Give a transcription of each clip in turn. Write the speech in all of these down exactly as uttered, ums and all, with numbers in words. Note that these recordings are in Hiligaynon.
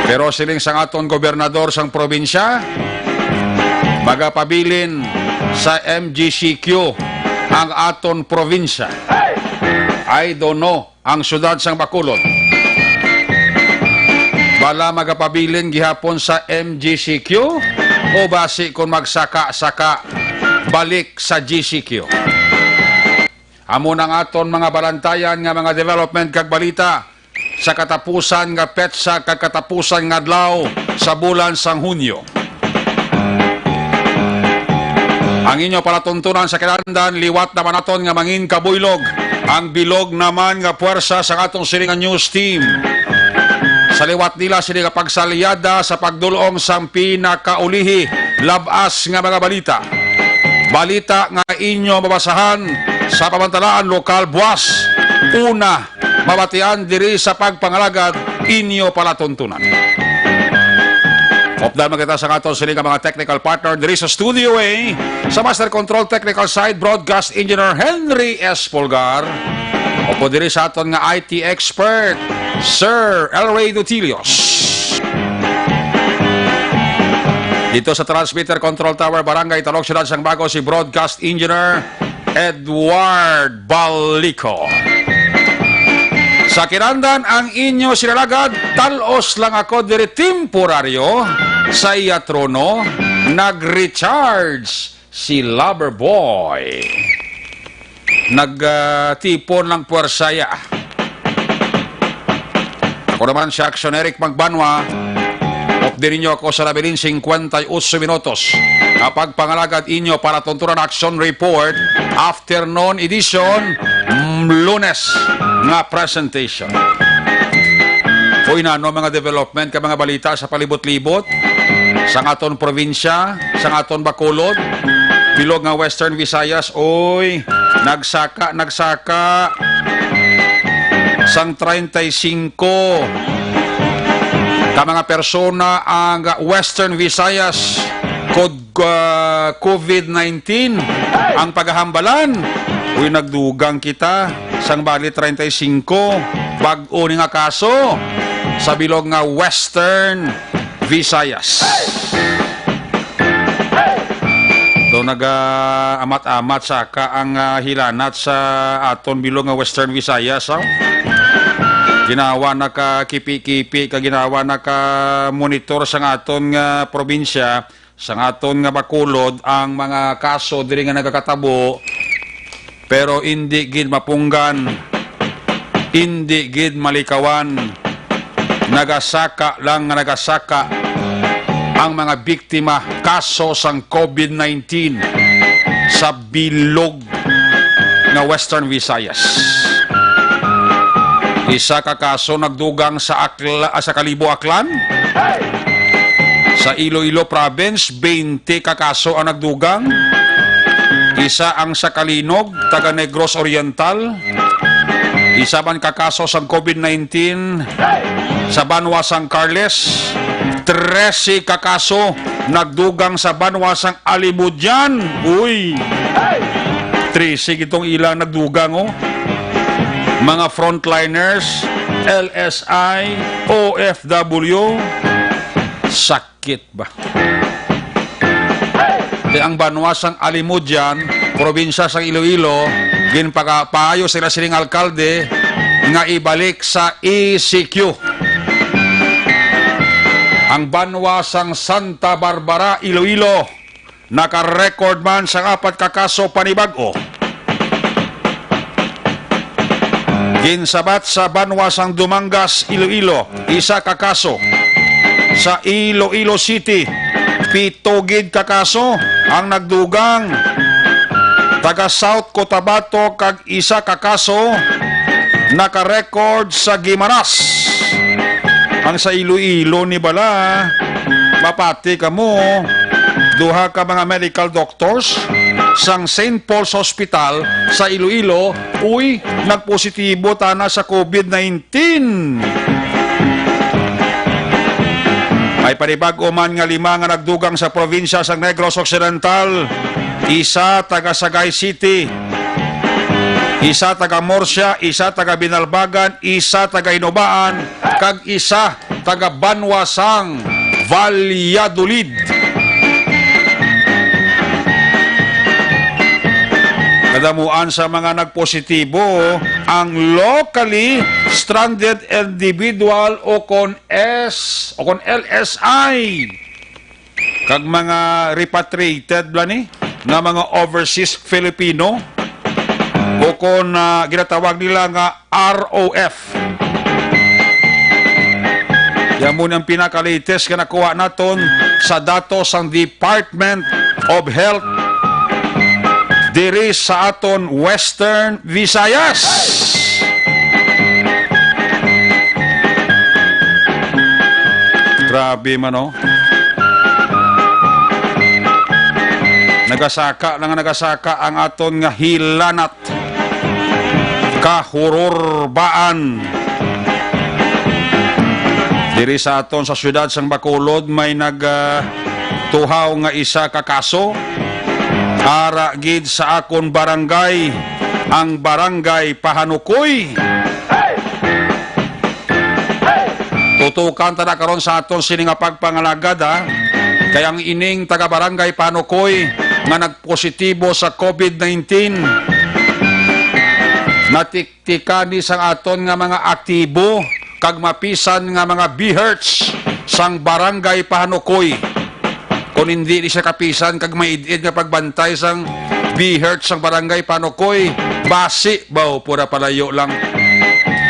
Pero siling sang aton gobernador sang probinsya, magapabilin sa M G C Q ang aton probinsya. I don't know ang siyudad sang Bacolod. Bala magapabilin gihapon sa M G C Q o basi kon magsaka-saka balik sa G C Q? Amo na ang aton mga balantayan nga mga development kag balita sa katapusan nga petsa kag katapusan nga adlaw sa bulan sang Hunyo. Ang inyo palatuntunan sa kinahanglan, liwat naman naton nga mangin kabuylog ang bilog naman nga puwersa sang aton sini nga news team. Sa liwat nila sini nga pagsalyada sa pagdulong sang pinakaulihi, lab-as nga mga balita. Balita nga inyo mabasahan sa pamantalaan lokal, buas, una, mabatian diri sa pagpangalagad inyo palatuntunan. Updan man kita sa aton sini nga mga technical partner diri sa Studio A. Sa Master Control Technical Side, Broadcast Engineer Henry S. Polgar. Upod diri sa aton nga I T expert, Sir Elray Dutilios. Dito sa Transmitter Control Tower, Barangay Talok, Siyudad sang Bago, si Broadcast Engineer Edward Balico. Sa kinahanglan, ang inyo sinalagad, talos lang ako diri temporaryo sa iya trono, nag-recharge si Lover Boy. Nag, ah, tipon lang puwersa ya. Ako naman si Action Eric Magbanwa. Updi ninyo ako sa labilin singkwenta y ocho minutos. Kapag pangalagad inyo para tunturan action report, afternoon edition, mm, Lunes nga presentation. Uy, nano mga development ka mga balita sa palibot-libot, sa aton probinsya, sa aton Bacolod, bilog nga Western Visayas, uy, nagsaka, nagsaka sang treinta y cinco ka mga persona ang Western Visayas kod, ah, covid nineteen ang pagahambalan. Uy, nagdugang kita sang bali treinta y cinco bag-o ni nga kaso sa bilog nga Western Visayas. Do naga-amat-amat saka ang, ah, hilanat sa aton bilog nga Western Visayas, oh. Ginawa na ka kipi-kipi, ka ginawa na ka monitor sa aton nga probinsya, sa aton nga Bacolod, ang mga kaso diri nga nagakatabo, pero indi gid mapunggan, indi gid malikawan. Nagasaka lang nga nagasaka ang mga biktima kaso sang covid nineteen sa bilog nga Western Visayas. Isa ka kaso nagdugang sa Akla-, sa Kalibo, Aklan. Sa Iloilo Province, twenty ka kaso ang nagdugang. Isa ang sa Calinog, taga Negros Oriental. Isa man ka kaso sang covid nineteen sa banwa sang Carles. Trese ka kaso nagdugang sa banwa sang Alimodian. Uy! Trese gid tong ila nagdugang, oh. Mga frontliners, L S I, O F W. Sakit ba? Di ang banwa sang Alimodian, probinsya sang Iloilo, ginpagapaayo sila sining alkalde nga ibalik sa E C Q. Ang banwa sang Santa Barbara, Iloilo, naka-record man sang apat ka kaso panibag-o. Ginsabat sa banwa sang Dumangas, Iloilo, isa ka kaso. Sa Iloilo City, pito gid ka kaso ang nagdugang. Taga South Cotabato kag isa ka kaso naka-record sa Guimaras. Ang sa Iloilo ni bala, mapati kamo, duha ka mga medical doctors sang Saint Paul's Hospital sa Iloilo, uy, nagpositibo tana sa covid nineteen. May panibag-o man nga lima nga nagdugang sa probinsya sang Negros Occidental, isa taga Sagay City, isa taga Murcia, isa taga Binalbagan, isa taga Inubaan, kag isa taga banwa sang Valladolid. Kadamuan sa mga nagpositibo ang locally stranded individual o kon S, o kon L S I, kag mga repatriated bala ni nga mga overseas Filipino, o kon, ah, ginatawag nila nga R O F. Yan mo ang pinaka-latest nga nakuha naton sa datos sang Department of Health diri sa aton Western Visayas. Grabe man, oh. Nagasaka lang, nagasaka ang aton nga hilanat. Kahururbaan. Diri sa aton sa siyudad sang Bacolod may nag, ah, tuhaw nga isa ka kaso. Ara gid sa akon barangay, ang barangay Pahanukoy. Tutukan ta na karon sa aton sini nga pagpangalagad, ha? Kay ang ining taga barangay Pahanukoy nga nagpositibo sa COVID nineteen, natiktikan ni sang aton nga mga aktibo kag mapisan nga mga BHERTs sang barangay Pahanukoy. Kung hindi ni siya kapisan kag maid-id nga pagbantay sang BHERT sang barangay Pahanukoy, basi ba o pura palayo lang.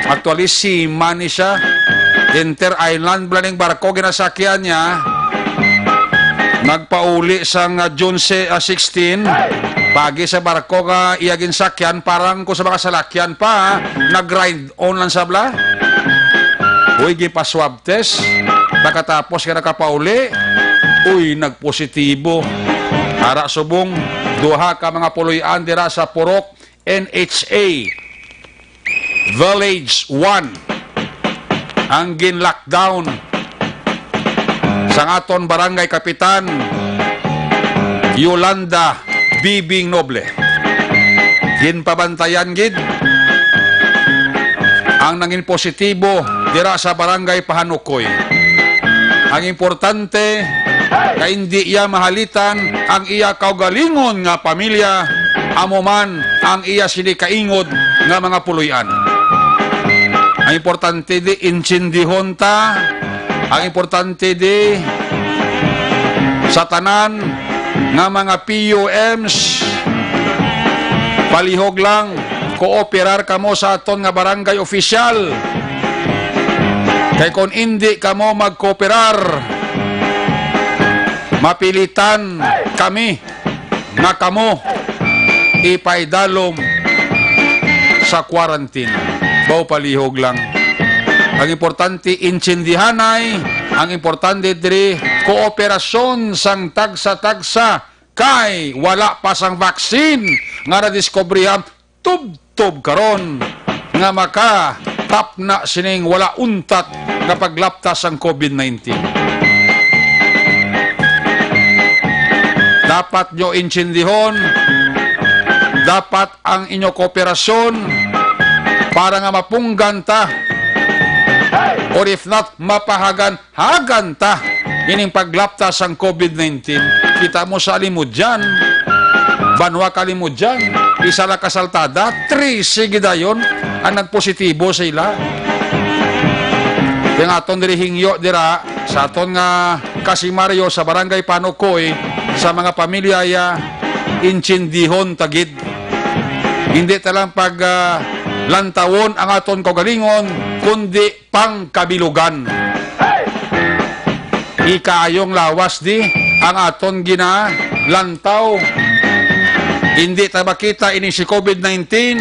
Actually, seaman ni siya. Inter-island bala ning barko ginasakyan niya. Nagpauli sang, ah, June se-, ah, sixteen. Pagi sa barko nga iya ginsakyan, parang kung sa mga salakyan pa, ha? Nag-ride on lang sabla. Uy, ginpa-swab test. Pagkatapos nga nakapauli, uy, nagpositibo. Ara subong, duha ka mga puloy-an dira sa Purok N H A Village one ang gin-lockdown sang aton barangay kapitan, Yolanda Bibing Noble. Ginpabantayan gid ang nangin positibo dira sa Barangay Pahanukoy. Ang importante, kay indi iya mahalitan ang iya kaugalingon nga pamilya, amo man ang iya sini kaingod nga mga puloy-an. Ang importante di, intsindihon ta. Ang importante di, sa tanan nga mga P U Ms, palihog lang, kooperar kamo sa aton nga barangay opisyal. Kay kon indi kamo magkooperar, mapilitan kami nga kamo ipaidalom sa quarantine. Baw palihog lang. Ang importante, intindihanay. Ang importante diri, kooperasyon sang tagsa-tagsa, kay wala pa sang vaccine nga nadiskubrihan tubtob karon nga makatapna sining wala untat nga paglapta sang COVID nineteen. Dapat nyo intindihon, dapat ang inyo kooperasyon para nga mapunggan ta, or if not, mapahagan hagan ta ining paglapta sang COVID nineteen. Kita mo sa Alimodian, banwa ka Alimodian, isa la ka saltada, trese gidayon ang nagpositibo sa ila. Kaya nga aton diri hingyo dira sa aton nga kasimaryo sa Barangay Panukoy, sa mga pamilya ya, intindihon ta gid. Hindi ta lang pag, ah, lantawon ang aton kaugalingon, kundi pangkabilugan. Ikaayong lawas di ang aton ginalantaw. Indi ta makita ini si COVID nineteen.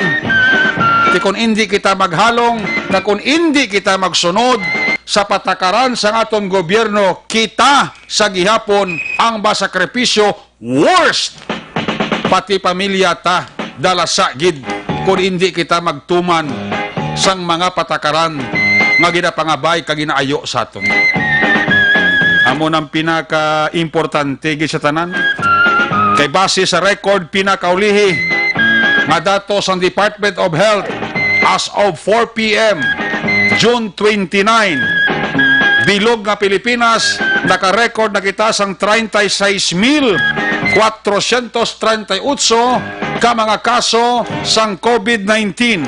Ti kon indi kita maghalong, kag kon indi kita magsunod sa patakaran sang aton gobyerno, kita sa gihapon ang masakripisyo worst. Pati pamilya ta, dalasa gid kon indi kita magtuman sang mga patakaran nga ginapangabay kag ginaayo sa aton. Amo nang pinaka-importante gid sa tanan. Kay base sa record pinakaulihi nga datos sang Department of Health, as of four P M, June twenty-nine, bilog nga Pilipinas, naka-record na kita sang treinta y seis mil cuatrocientos treinta y ocho ka mga kaso sang COVID-nineteen.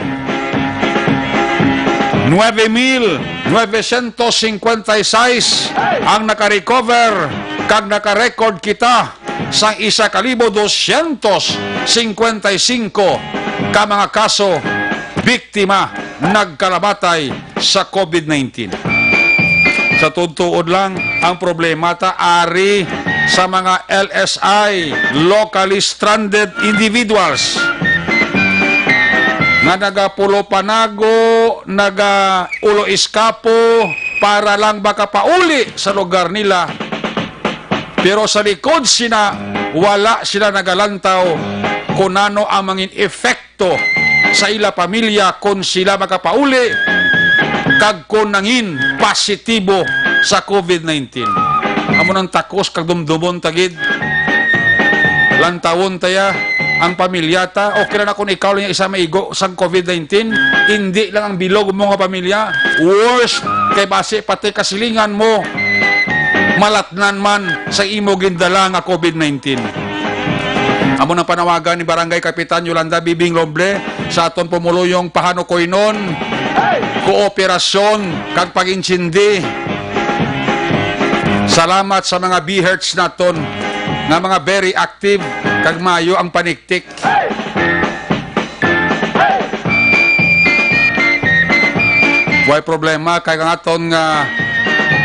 Nuebe mil novecientos cincuenta y seis ang naka-recover, kag naka-record kita sang isa ka libo dosyentos cincuenta y cinco ka mga kaso, biktima, nagkalamatay sa COVID-nineteen. Sa tuod-tuod lang, ang problema ta ari sa mga L S I, locally stranded individuals, nga nagapulo panago, nagaulo iskapo para lang makapauli sa lugar nila. Pero sa likod sina, wala sila nagalantaw kung ano ang mangin epekto sa ila pamilya kung sila makapauli kag kung nangin positibo sa COVID-nineteen. Amo nang takos kag dumdumon ta gid. Lantawon ta ya ang pamilya ta. Okay ra na kung ikaw lang yung isa maigo sang COVID-nineteen, hindi lang ang bilog mo nga pamilya. Worse, kay basi pati kasilingan mo malatnan man sa imo gindala nga COVID-nineteen. Amo nang panawagan ni Barangay Kapitan Yolanda Bibing Roble sa aton pumuluyong pahanukuynon, kooperasyon, kag pag-intindi. Salamat sa mga BHERTs naton nga mga very active kag maayo ang paniktik. Way problema kay ang aton nga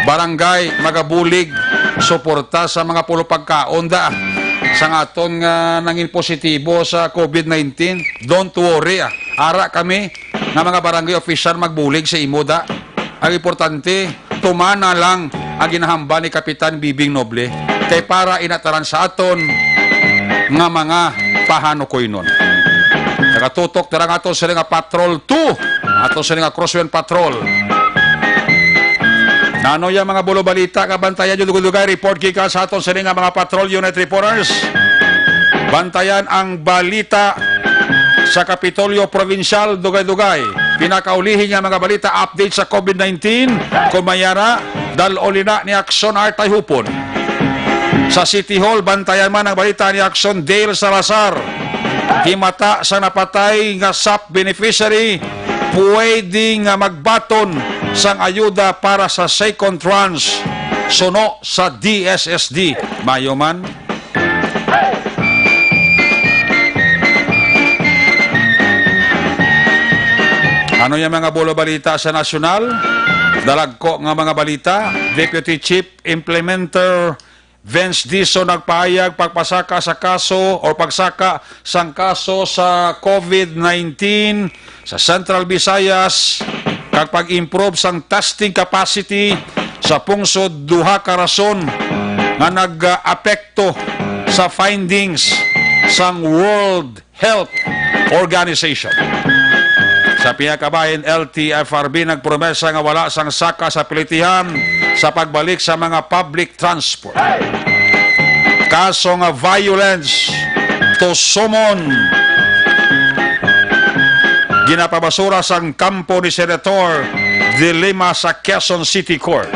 barangay magabulig suporta sa mga pulo pagkaon da sa aton nga nangin positibo sa COVID-nineteen. Don't worry, ah. Ara kami nga mga barangay official magbulig sa imo da. Ang importante, tumana lang ang ginahambal ni Kapitan Bibing Noble, kay para ina tanan sa aton nga mga pahanukuynon. Nakatutok dira nga aton sini nga Patrol two, aton sini nga Crosswind Patrol. Nano ya mga bulo balita nga bantayan yung dugay-dugay report gikan sa aton sini nga mga patrol unit reporters. Bantayan ang balita sa Kapitolyo Provincial, dugay-dugay. Pinakaulihi nga mga balita, update sa COVID-nineteen, kung may ara, dal-uli na ni Action Art ay hupon. Sa City Hall, bantayan man ang balita ni Action Dale Salazar. Himata sa napatay nga SAP beneficiary, pwede nga magbaton sang ayuda para sa second tranche suno sa D S S D. Mayo man. Ano yung mga bulo balita sa nasyonal? Dalagko nga mga balita, Deputy Chief Implementer Vince Dizon nagpahayag pagpasaka sa kaso or pagsaka sang kaso sa COVID-nineteen sa Central Visayas kag pag-improve sang testing capacity sa pungsod, duha ka rason nga nag-apekto sa findings sang World Health Organization. Sa pihak kabahin, L T F R B nagpromesa nga wala sang saka sa pilitihan sa pagbalik sa mga public transport. Kaso nga violence to summon ginapabasura sang kampo ni Senator De Lima sa Quezon City Court.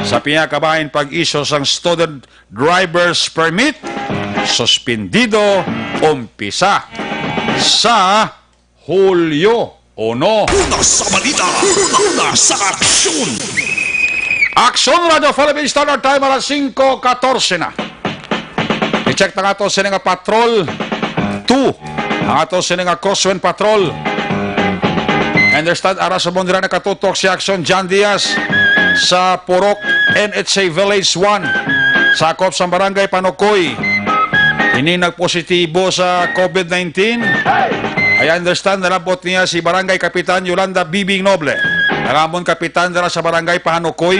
Sa pihak kabahin, pag-issue sang student driver's permit, suspendido umpisa sa Hulyo uno. Una sa balita, una sa aksyon. Aksyon Radyo Philippine Standard Time, alas singko katorse na. I-check na nga to sini nga Patrol two, ang ato sini nga Crosswind Patrol. Understand, ara sa Bondira nakatutok si Aksyon John Diaz sa Purok N H A Village one, sakop sa Barangay Panukoy. Ini nagpositibo sa COVID-nineteen. I understand, nalabot niya si Barangay Kapitan Yolanda Bibing Noble, ang amon kapitan dira sa Barangay Pahanukoy.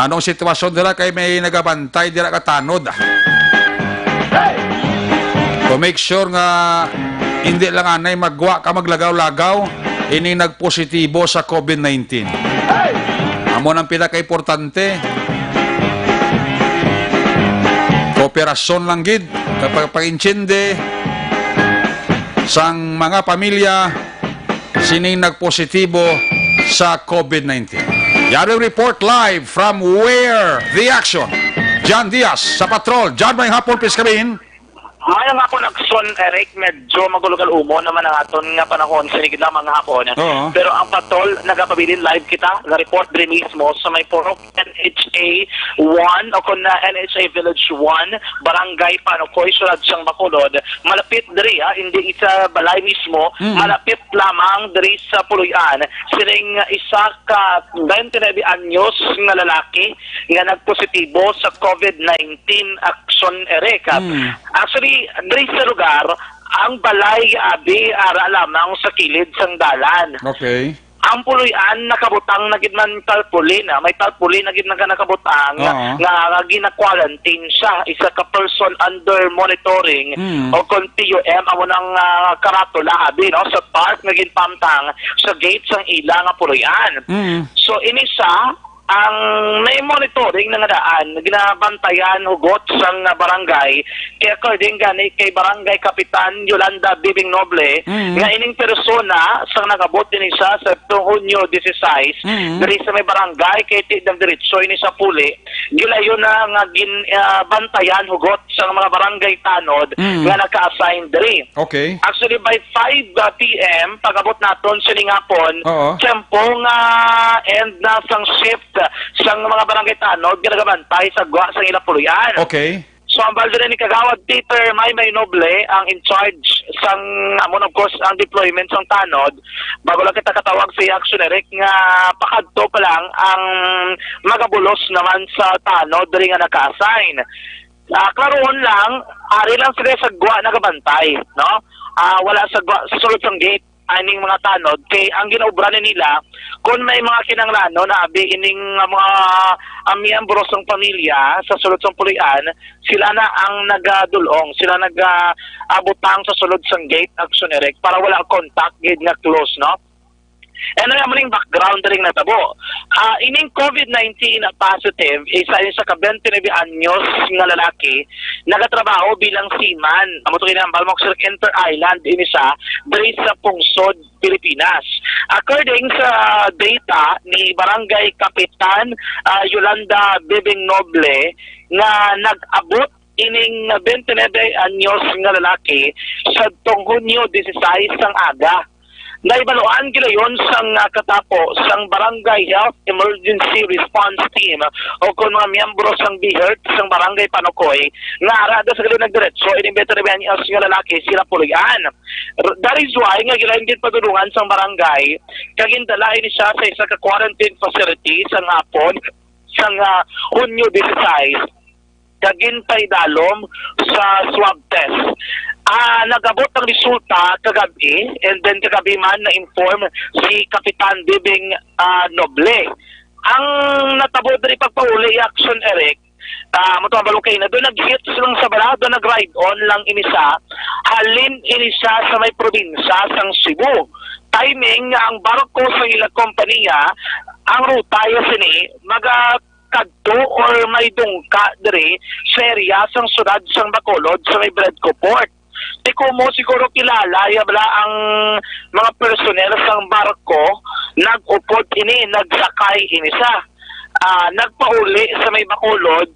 Anong sitwasyon dira kay may nagabantay dira katanod, ah? To make sure nga hindi lang anay magwa ka maglagaw-lagaw, ini nagpositibo sa COVID-nineteen. Amo nang pinakaimportante. Kooperasyon lang gid, kapag pag-intindi sang mga pamilya sining nagpositibo sa COVID-nineteen. Gathering report live from where the action. John Diaz sa patrol. John, may hapon, please come in. Mayong hapon, Action Eric. Medyo magulo-gulo naman ang aton nga panahon sa inig lamang nga hapon. Oo. Pero ang patrol, nagapabilin live kita. Nga report diri mismo sa may Purok N H A one o kung na N H A Village one, Barangay Panukoy, Siyudad sang Bacolod. Malapit diri, ha, hindi sa balay mismo, Mm. malapit lamang diri sa Puloy-an. Sining isa ka twenty-nine anyos nga lalaki nga nagpositibo sa COVID nineteen, Action Eric. Mm. Actually, diri sa lugar, ang balay, abi, ara lamang sa kilid sang dalan. Okay. Ang Puloy-an nakabutang na gid man tarpaulin, ah. May tarpaulin na gid na nakabutang Oo. nga, nga gina-quarantine siya, isa ka person under monitoring Mm. o kon P U M, amo nang, ah, karatula, abi, no, sa park nga ginpamtang sa gate sang ila nga Puloy-an. Mm. So, ini siya, ang may monitoring na nga daan, ginabantayan hugot sang barangay, kay according gani kay Barangay Kapitan Yolanda Bibing Noble, Mm. nga ining persona sang nag-abot ini siya sa Hunyo dieciséis, Mm. diri sa may barangay, kay ti-, nagdiretso ini sa puli, gilayon na nga gin-, ah, bantayan hugot sang mga barangay tanod Mm. nga naka-assign diri. Okay. Actually, by five, ah, P M, pag-abot naton sining hapon, Oo. tiyempo nga end na sang shift sang mga barangay tanod nga nagabantay sa gwa sang ila puloy-an. Okay. So, ang balde ni Kagawad Peter Maymay Noble, ang in charge sang, amo na, of course, ang deployment sang tanod. Bago lang kita katawag sa Action Eric nga pakadto pa lang ang magabulos naman sa tanod diri nga naka-assign. Ah, klarohon lang, ari lang sila sa gwa nagabantay, no? Ah, wala sa gwa, sa sulod sang gate aning mga tanod kay ang ginaobra ni nila, kung may mga kinahanglanon na abi ining, ah, mga, ah, miyembro sang pamilya sa sulod sang puloy-an, sila na ang nagadul-ong, sila nag, ah, ah, butang sa sulod sang gate, Action Eric, para wala contact gid nga close, no? And ano naman yung background ring natabo? Ah, ining COVID nineteen na positive, isa, isa ka twenty-nine anyos nga lalaki, nagatrabaho bilang seaman. Amo to kinahambal mo, sir, inter-island ini siya, diri sa pungsod Pilipinas. According sa data ni Barangay Kapitan, ah, Yolanda Bebeng Noble, nga nag-abot ining twenty-nine anyos nga lalaki sa tong Hunyo dieciséis sang aga. Nahibaluan gilayon sang, ah, katapo sang Barangay Health Emergency Response Team o kon mga miyembro sang BHERT sang Barangay Panukoy nga ara da sa gali nagdiretso ining twenty-nine anyos nga lalaki sila puloy-an. R-, that is why nga gilayon gid padulungan sang barangay kag gindala ini siya sa isa ka quarantine facility sang hapon sang, ah, Hunyo dieciséis kag ginpaidalom sa swab test. Ah, nag-abot ang resulta kagab-i, and then kagab-i man na-inform si Kapitan Bibing, ah, Noble. Ang natabo diri pagpauli, Action Eric, ah, mo to ang balukay na doon nag-hit lang sa bala, doon nag-ride on lang ini siya. Halin ini siya sa may probinsya sang Cebu. Timing nga ang barko sa ila kompanya, ang ruta ya sini, maga kadto or may dungka diri sa area sang siyudad sang Bacolod sa may Bredco Port. Ti kumo siguro kilala ya bala ang mga personnel sang barko, nag-upod ini, nagsakay ini sa, ah, nagpauli sa may Bacolod,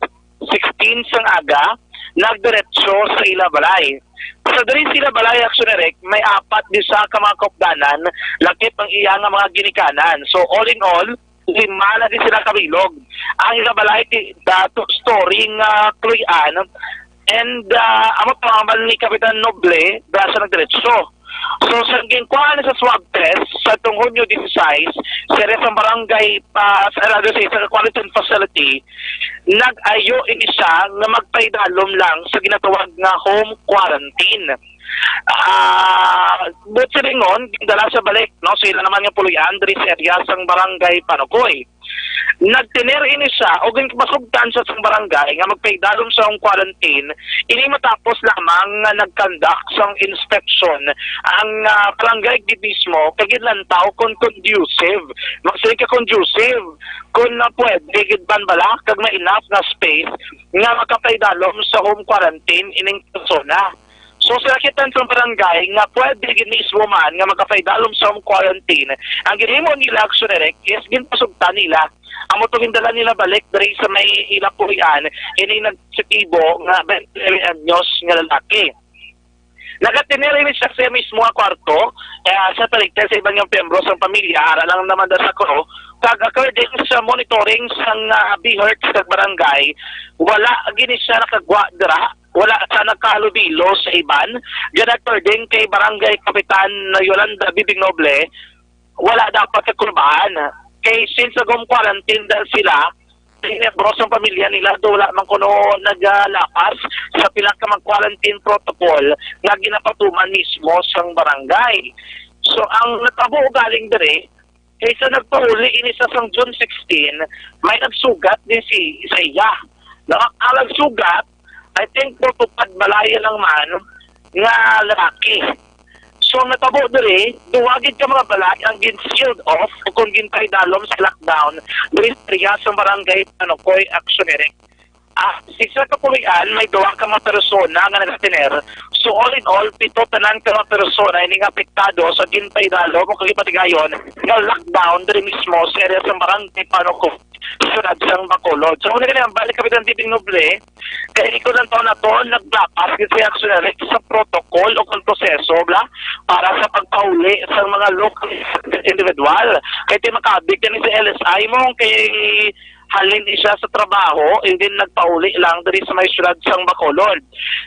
sixteen sang aga, nagdiretso sa ila balay. Sa diri sa ila balay, Action Eric, may apat di sa ka mga kaupdanan, lakip ang iya nga mga ginikanan. So, all in all, lima na di sila kabilog. Ang isa balay ti da two story nga kluy-an, and, ah, amo pa ang ni Kapitan Noble, da sa nagdiretso. So, sa ginkuhaan sa swab test, sa tong Hunyo dieciséis, sa isa sa barangay, ah, sa, rather, sa isa ka quarantine facility, nag-ayo ini siya nga magpaidalom lang sa ginatawag nga home quarantine. Ah, buot silingon, gindala sa balik, no, sa ila naman nga puloy-an diri sa area sang Barangay Panukoy. Nagtener ini siya o ginpasugtan sa sang barangay nga magpaidalom sa home quarantine, ini matapos lamang nga nag-conduct sang inspection ang, ah, barangay gid mismo kay ginlantaw kon conducive. Magsiling ka conducive, kon na pwede gid man bala kag may enough nga space nga makapaidalom sa home quarantine ining persona. So, sa kita sa barangay nga pwede gid mismo man nga makapaidalom sa home quarantine, ang ginhimo nila, Action Direct, is ginpasugtan nila. Amo to, gindala nila balik diri sa may ila pulian, ini nagpositibo nga twenty-seven anyos nga lalaki. Nagatener ini siya sa mismo nga kwarto, eh, sa paligid sa iban nga miyembro sang pamilya, ara lang naman daw sa crew. Kag according sa monitoring sang, ah, BHERT sa barangay, wala gini siya nakagwa dira, wala siya nagkahalubilo sa iban. Yan according kay Barangay Kapitan Yolanda Bibing Noble, wala dapat kakulbaan. Kay since nag-home quarantine daw sila, miyembro sa pamilya nila, do wala man kuno nagalapas sa pila ka mga quarantine protocol nga ginapatuman mismo sang barangay. So, ang natabo galing diri, kaysa nagpauli ini sa sang June sixteen, may nagsugat din si, sa iya. Na, ang nagsugat, I think, natupad balay lang man nga lalaki. So, ang natabo diri, duha gid ka mga balay ang gin-sealed off o kung ginpaidalom sa lockdown diri sa area sa barangay Panokoy, Action Direct. Ah, sa isa ka pulian, may duha ka mga persona nga nagatener. So, all in all, pito tanan ka mga persona ini nga apektado sa ginpaidalom o kagipatigayon nga lockdown diri mismo sa area sa barangay Panokoy, siyudad sang Bacolod. So, una gani ang balik Kapitan Dibing Noble, kay ikaw lang taon na to, naglapas gid sa Action Direct sa protocol o kung proseso, bla, para sa pagpauli sa mga local individual. Kay ti makabig gani sa L S I mo, kay halin ni siya sa trabaho, and then nagpauli lang diri sa may siyudad sang Bacolod.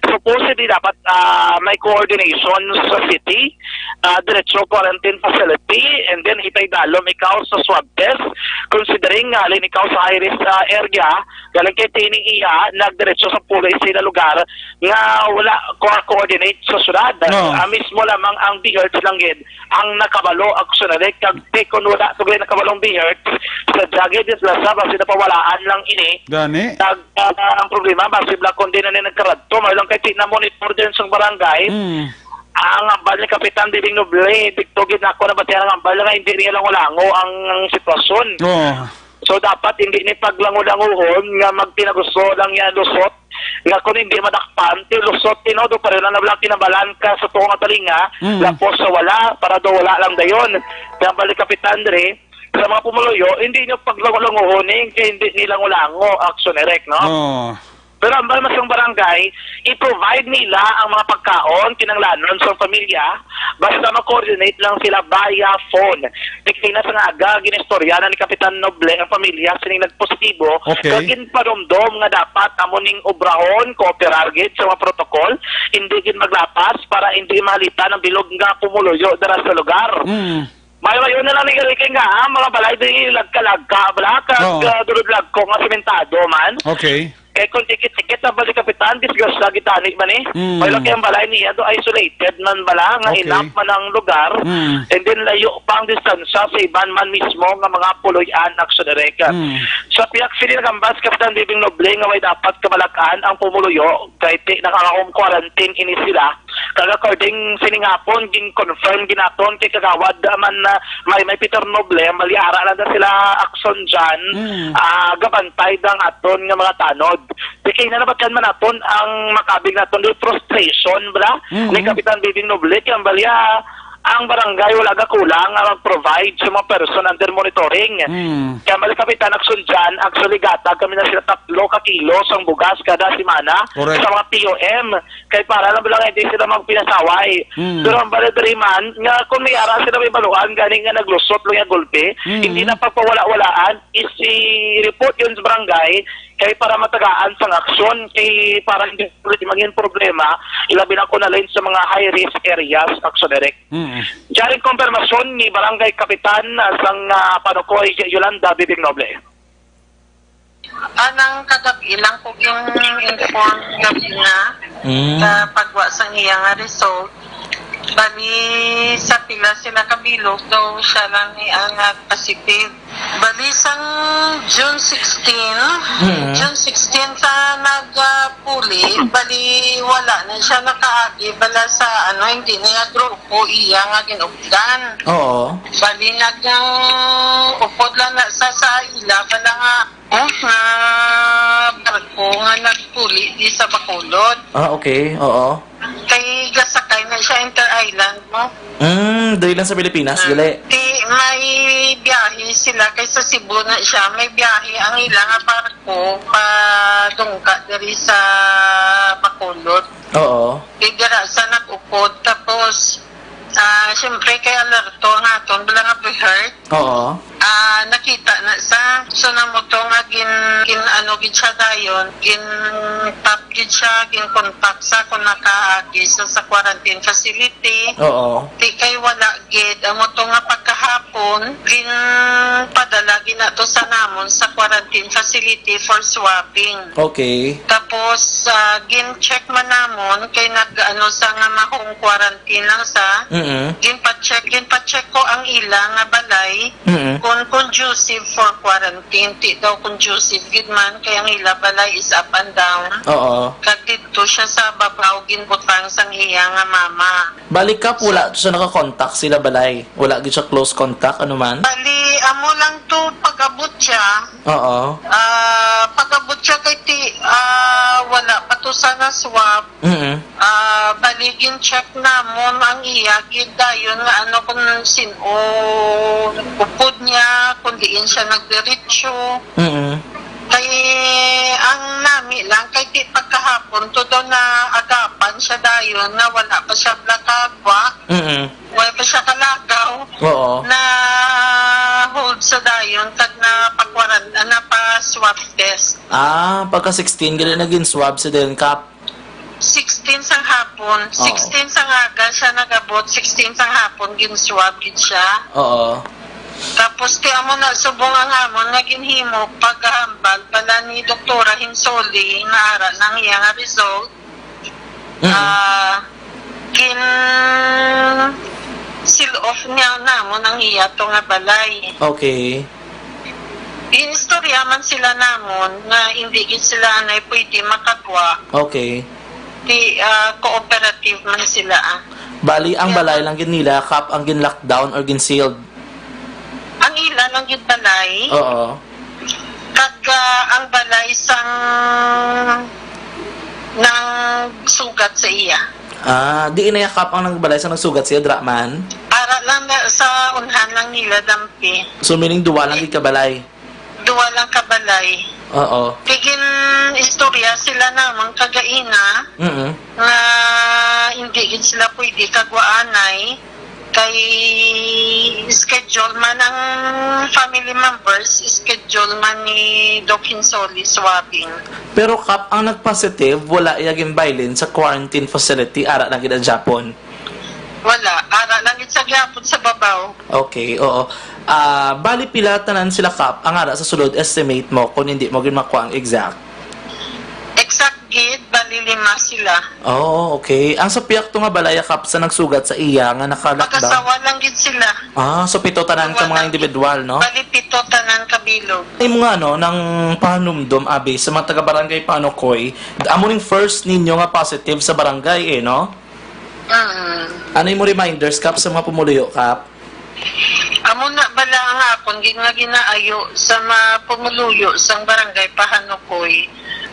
Supposedly, dapat, ah, may coordination sa city, ah, diretso quarantine facility, and then ipaidalom ikaw sa swab test, considering nga halin ikaw sa high risk, ah, area, galing kay tini iya, nagdiretso sa puli sa ila lugar nga wala ko coordinate sa syudad. No. Ah, mismo lamang ang BHERT lang gid ang nakabalo, Action Direct, kag te kon wala to gid nakabalo ang BHERT, sa jagay disgrasya, basi napawalaan lang ini. Gani? Kag, ah, ang problema, basi bala kon di na ni nagkaradto, may lang kay ti na monitor din sa barangay. Mm. Ang hambal ni Kapitan Dibing Noble, dikto gid nako nabatian ang hambal nga hindi niya lango-lango ang, ang sitwasyon. Oh. So, dapat hindi ni paglango-languhon nga magpinagusto lang niya lusot, nga kung hindi madakpan, ti lusot, ti no, do pareho lang na lang kinabalan ka sa tuo nga talinga, Mm. lapos sa wala, para do wala lang dayon. Kaya balik Kapitan diri, sa mga pumuluyo, hindi niyo paglango-languhon, eh, kay hindi ni lango-lango, Action Direct, no? Oh. Pero ang balmas ng barangay, i-provide nila ang mga pagkaon, kinanglanon sa pamilya, basta ma-coordinate lang sila via phone. Di kay na sa nga aga, ginistorya na ni Kapitan Noble ang pamilya sining nagpositibo, Okay. kag ginpanumdom nga dapat amo ning obrahon, kooperar gid sa mga protocol, hindi gid maglapas para hindi mahalitan ang bilog nga pumuluyo dira sa lugar. Mm. Mayo-mayo na lang ni Enrique nga, ah, mga balay di lagka-lagka, bala, kag, Oo. ah, dulod-lagko nga sementado man. Okay. Kay kung tikit-tikit na balik Kapitan, disgrasya gitani man eh. Mm. May laki ang balay niya, do isolated man bala, nga Okay. enough man ang lugar. Mm. And then layo pa ang distansya sa iban man mismo nga mga puloy-an, Action Direct. Mm. Sa pihak sini nagambas Kapitan Bibing Noble nga may dapat kabalag-an ang pumuluyo, kay ti-, naka-home quarantine ini sila. Kag according sining hapon, gin-confirm ginaton kay Kagawad, ah, man, ah, may, may Peter Noble, maliara lang na sila Action dyan, Mm. ah, gabantay dang aton nga mga tanod. Di kay na nabatyan man naton ang makabig naton di frustration, bala, Mm. ni Kapitan Bibing Noble, kay ang balya, ang barangay wala gakulang nga mag-provide sa mga person under monitoring. Mm. Kaya mali Kapitan Action dyan, actually gatag kami na sila tatlo ka kilo sang bugas kada semana Correct. sa mga P O M. Kay para lang lang hindi sila magpinasaway. Mm. Pero ang bala diri man, nga kung may ara sila may baluan, gani nga naglusot lang yung gulpi, Mm. hindi na pagpawala-walaan, isi-report yun sa barangay, kay para matagaan sang aksyon, kay para hindi ulit maging problema, ilabi na ko na rin sa mga high-risk areas, Action Direct. Mm. Diyaring kumpirmasyon ni Barangay Kapitan, ah, sang, ah, Panukoy, Yolanda Bibing Noble. Anang kagabi lang ko gin-inform gabi na Mm. sa pagwa sa iya nga result. Bali, sa pila sila kabilog daw siya lang ni ang nag-positive. Bali, sang June sixteen, Mm. June sixteen sa nagpuli, bali, wala na siya nakaagi, bala sa, ano, hindi niya grupo, iya nga ginupdan. Oo. Bali, nag-, ang upod lang na sa, sa ila, bala nga, oh, nga barko nga nagpuli di sa Bacolod. Ah, okay. Oo. Kay Kasakay na siya inter-island, no? Mm, diri lang sa Pilipinas, Mm. gali? Di, may biyahe sila kay sa Cebu na siya. May biyahe ang ila nga barko pa dungka diri sa Bacolod. Oo. Di dira sa nag-upod. Tapos, ah, siyempre kay alerto ang aton, wala nga be hurt. Oo. Ah, nakita na sa, so, namo to nga gin, gin, ano, gid siya dayon, gin tap gid siya, gin contact sa kung nakaagi sa, sa quarantine facility. Oo. Di kay wala gid, amo to nga pagkahapon, gin padala gid na to sa namon sa quarantine facility for swabbing. Okay. Tapos, ah, gin-check man namon kay nag-ano sa nga ma-home quarantine lang sa. Mm-mm. Gin-pa-check, gin-pa-check ko ang ila nga balay Mm-mm. kung conducive for quarantine. Ti daw conducive gid man kay ang ila balay is up and down. Oo. Kag didto siya sa babaw ginbutang sang iya nga mama. Balik ka, wala siya naka-contact sila balay. Wala gid siya close contact, ano man? Bali, amo lang to pag-abot siya. Oo. Ah, pag-abot siya kay ti, ah, wala pa to sa na-swab. Mm-mm. Ah, bali, gin-check namon ang iya gid dayon nga ano kung sin-o upod niya, kung diin siya nagdiretso. Mm-mm. Kay ang nami lang, kay ti pagkahapon to daw naagapan siya dayon nga wala pa siya nakagwa. Mm-mm. Wala pa siya kalagaw. Oo. Na-hold sa dayon kag napakwaran-, ah, napa-swab test. Ah, pagka sixteen, gali na gin-swab sa dayon, Kap? Sixteen sang hapon. Oo. Sixteen sang aga siya nag-abot, sixteen sang hapon gin-swab gid siya. Oo. Tapos ti amo na subong ang amon nga ginhimo paghambal bala ni Doktora Hinsoli nga ara nang iya nga result. Mm. Ah, gin-seal off niya namon ang iya to nga balay. Okay. Ginistorya man sila namon nga indi gid sila anay pwede makagwa. Okay. Di, ah, cooperative man sila, ah. Bali, ang Kaya balay lang gid nila, Kap, ang gin-lockdown or gin-sealed? Ang ila lang gid balay. Oo. Kag, ah, ang balay sang nang sugat sa iya. Ah, di inayakap ang nagbalay sa nagsugat siya, dra man? Ara lang na, sa unhan lang nila dampi. So, meaning duwa lang gid ka balay? Duwa lang ka balay. Oo. Kay gin-istorya sila namon kagaina Mm-mm. nga hindi gid sila pwede kagwaanay. Kay schedule man ang family members, schedule man ni Doc Hinsoli swabbing. Pero, Kap, ang nagpositive, wala iya ginbaylin sa quarantine facility, ara lang gid ang Japon? Wala. Ara lang gid sa gihapon sa babaw. Okay, oo. Ah, bali pila tanan sila, Kap, ang ara sa sulod, estimate mo, kung hindi mo gid makuha ang exact? Exact gid, bali lima sila. Oh, okay. Ang sa pihak to nga balay, Kap, sa nagsugat sa iya nga naka-lockdown? Mag-asawa lang gid sila. Ah, so pito tanan ka Duwa mga lang. Individual, no? Bali pito tanan ka bilog. Imo nga, no, nang pahanumdom, abi, sa mga taga-barangay Panokoy, amo ning first ninyo nga positive sa barangay, eh, no? Mm. Ano imo reminders, Kap, sa mga pumuluyo, Kap? Amo na bala ang akon gid nga ginaayo sa mga pumuluyo sang Barangay Pahanukoy.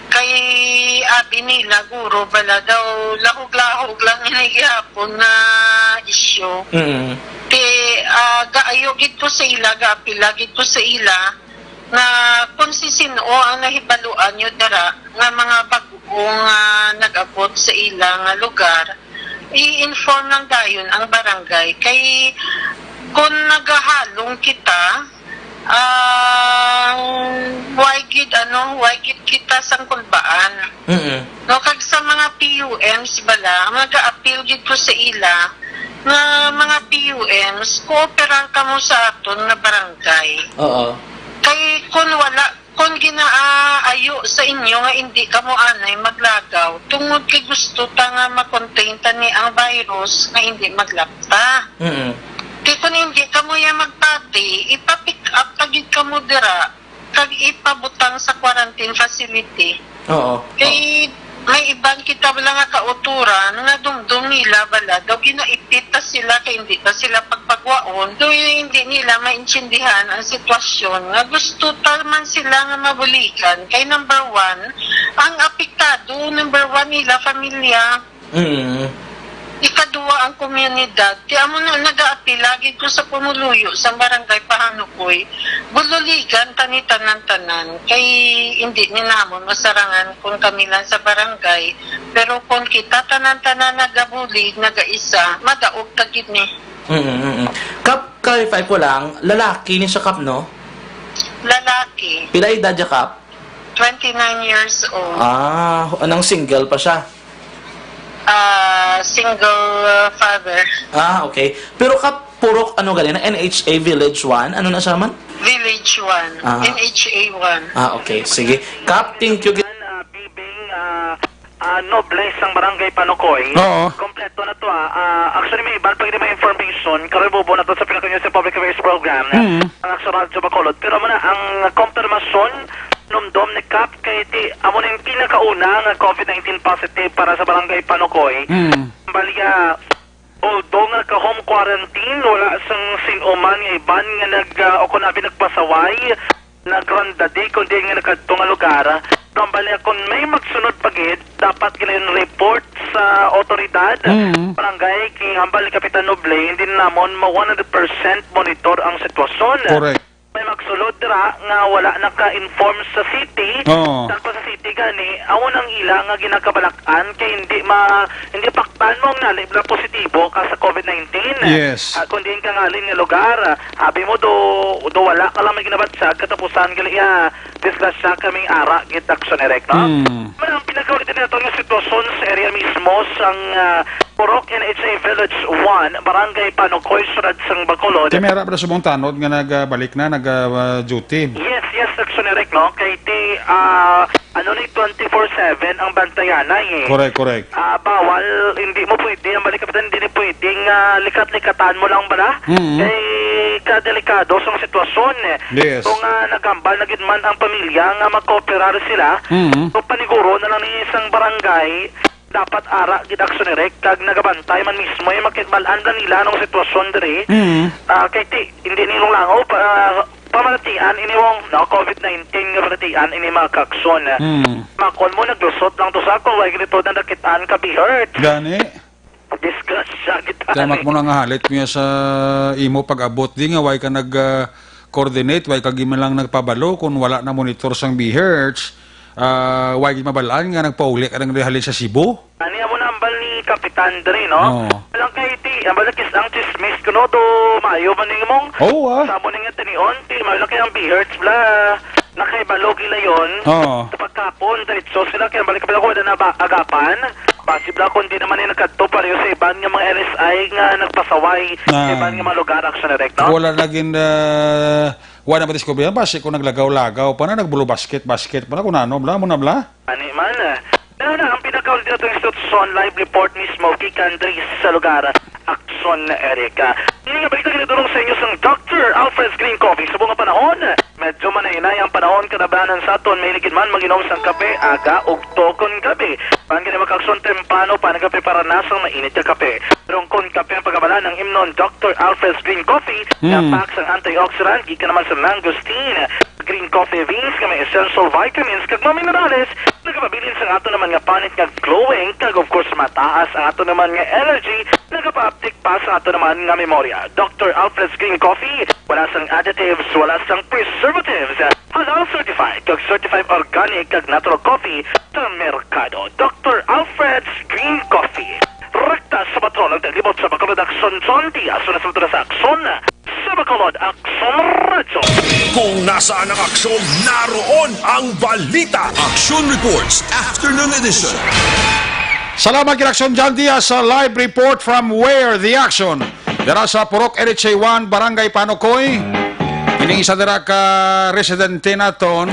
Kay abi nila, guro bala daw, lahog-lahog lang ini gihapon nga isyu. Mm. Ti, ah, gaayo gid ko sa ila, gaapila gid ko sa ila nga kung si sin-o ang nahibaluan nyo dira nga mga bag-o nga nag-abot sa ila nga lugar, i-inform lang dayon ang barangay. Kay kung nagahalong kita, ah, why gid, ano, why gid kita sangkulbaan? Mm-mm. No, kag sa mga P U Ms bala, mag-appeal gid ko sa ila nga mga P U Ms, kooperar kamo sa aton nga barangay. Oo. Kay kun wala, kun ginaayo sa inyo nga indi kamo anay maglagaw, tungod kay gusto ta nga ma-contain ta ni ang virus nga indi maglapta. Mm-mm. Kay kun indi kamo ya magpati, ipa-pick up ta gid kamo dira kag ipabutang sa quarantine facility. Oo. Kay may iban kita bala nga kautoran nga dumdom nila bala daw ginaipit ta sila kay hindi ta sila pagpagwaon. Do hindi nila maintindihan ang sitwasyon nga gusto ta man sila nga mabuligan kay number one, ang apektado, number one nila, pamilya. Mm. Ikaduha ang komunidad, ti amo na nagaapil lagi ko sa pumuluyo sa barangay Pahanukoy. Bululigan tani tanan-tanan, kay hindi ni namon masarangan kung kami lang sa barangay. Pero kung kita tanan-tanan nagabulig, nagaisa, madaog ta gid ni. Mm, mm, mm. Kap, clarify ko lang, lalaki ni siya, Kap, no? Lalaki. Pila edad niya, Kap? Twenty-nine years old. Ah, anong single pa siya? Ah, single, uh, father. Ah, okay. Pero Kap, purok ano gali na? N H A Village one? Ano na siya man? Village one. Ah. N H A one. Ah, okay. Sige. Kap, thank you. Ah, Bibing, ah, ah, Noble sang Barangay Panukoy. Oo. Kompleto na to, ah. Ah, actually, may iban pa gid mga information. Karon bubo na to sa Pinoy News and Public Affairs Program. Mm. Ang sa Radyo Bacolod. Pero amo na ang kompirmasyon, numdom ni Kap, kay ti, amo na yung pinakauna nga COVID nineteen positive para sa Barangay Panukoy. Mm. Balya, although nga naka-home quarantine, wala sang sin-o man nga iban nga nag, ah, o kunabi nagpasaway, nagrandade, kundi nga nakadto nga lugar. Hambal niya, kung may magsunod pa gid, dapat ginayon report sa otoridad, Mm. barangay, kay hambal ni Kapitan Noble, hindi na namon ma one hundred percent monitor ang sitwasyon. Correct. May magsulod dira nga wala naka-inform sa city. Oo. Tagpa sa city gani, amo nang ila nga ginakabalak-an kay hindi ma-, hindi paktan mo ang nalib na positibo ka sa COVID nineteen. Yes. Ah, kung diin ka ngalin nga lugar, ah, abi mo do, do wala ka lang may ginabatyag, katapusan gali, ah, disgrasya kami ara gid, Action Direct, no? Mm. Man ang pinagawid nato nga sitwasyon sa area mismo sang, ah, Purok N H A Village one, Barangay Panukoy, Siyudad sang Bacolod. Kay may ara pa subong tanod nga nagbalik na, nag, ah, duty. Yes, yes, Action Direct, no? Kay ti, ah, ano ni, twenty-four seven ang bantayanay, eh. Correct, correct. Ah, bawal, hindi mo pwede, ang balik kapitan, hindi ni pwedeng, ah, likat-likatan mo lang bala. Mm. Kay kadelikado sang sitwasyon, eh. Yes. Kung, ah, naghambal na gid man ang pamilya nga magkooperar sila, Mm. so paniguro na lang ni isang barangay, dapat ara gid, Action Direct, kag nagabantay man mismo, eh, makibal-an lang nila anong sitwasyon diri. Mm. Ah, kay ti, hindi nila lang, oh, pa, pamalatian ini mong, no, COVID nineteen nga balatian ini, mga ka-Action. Mm. Makon mo, naglusot lang to sa ako, way ganito na nakitaan ka, Bihert. Gani? Disgrasya kita. Tama ni. Mo na nga halit niya sa imo pag-abot di nga, way ka nag, ah, coordinate, way ka gid man lang nagpabalo kung wala na monitor sang Bihert, ah, way gid mabalaan nga nagpauli ka nang halin sa Cebu. Ani amo na hambal ni Kapitan diri, no? Oo. Lang kay ti, hambal kis ang chismis kuno do maayo man ning mong. Oo, ah. Sa amo ning tinion, ti, maayo lang kay ang Bihert bla, nakaibalo gila yon. Oo. Sa pagkapon, diretso sila, kay balik pa lang ko, wala na ba, agapan? Basi bla, kung di naman yung nagkadto, pareho sa iban nga mga N S I nga nagpasaway, sa Ah. iban nga mga lugar, Action Direct, no? Wala naging, ah, wala na madiskubre yan. Basi kung naglagaw-lagaw pa na, nagbulubasket-basket pa na, kung ano, bla, mo na, bla. Ani man, eh. Pero na, ang pinakauli nato yung institusyon, live report mismo, gikan diri sa lugar, Action Direct. Ini nga balita ginadurong sa inyo sang Doctor Alfred's Green Coffee. Subong nga panahon, medyo manay-inay ang panahon, kanabanan sa aton, may ligid man mag-inom sang kape, aga, ugto, kon gabi. Pan gani, mga ka-Action, temprano pa nagaprepara na sang mainit nga kape. Pero kung kape ang pagabala ng imnon, Doctor Alfred's Green Coffee, Hmm. nga pack sang antioxidant, gikan naman sa mangosteen, green coffee beans nga may essential vitamins kag mga minerales, nagapabilin sa ato naman nga panit nga glowing, kag of course, mataas ang ato naman nga energy, nagapa-uptick pa sa ato naman nga memorya. Doctor Alfred's Green Coffee, wala sang additives, wala sang preservatives. Halal certified, kag certified organic, kag natural coffee sa merkado. Doctor Alfred's Green Coffee. Rekta sa patrol ang taglibot sa Bacolod, Action John Diaz, sa Action Radyo. Kung nasaan ang aksyon, naroon ang balita. Action Reports, Afternoon Edition. Salamat kay Action John Diaz sa live report from where the action. Dira sa Purok N H A one, Barangay Panukoy. Ining isa dira ka residente naton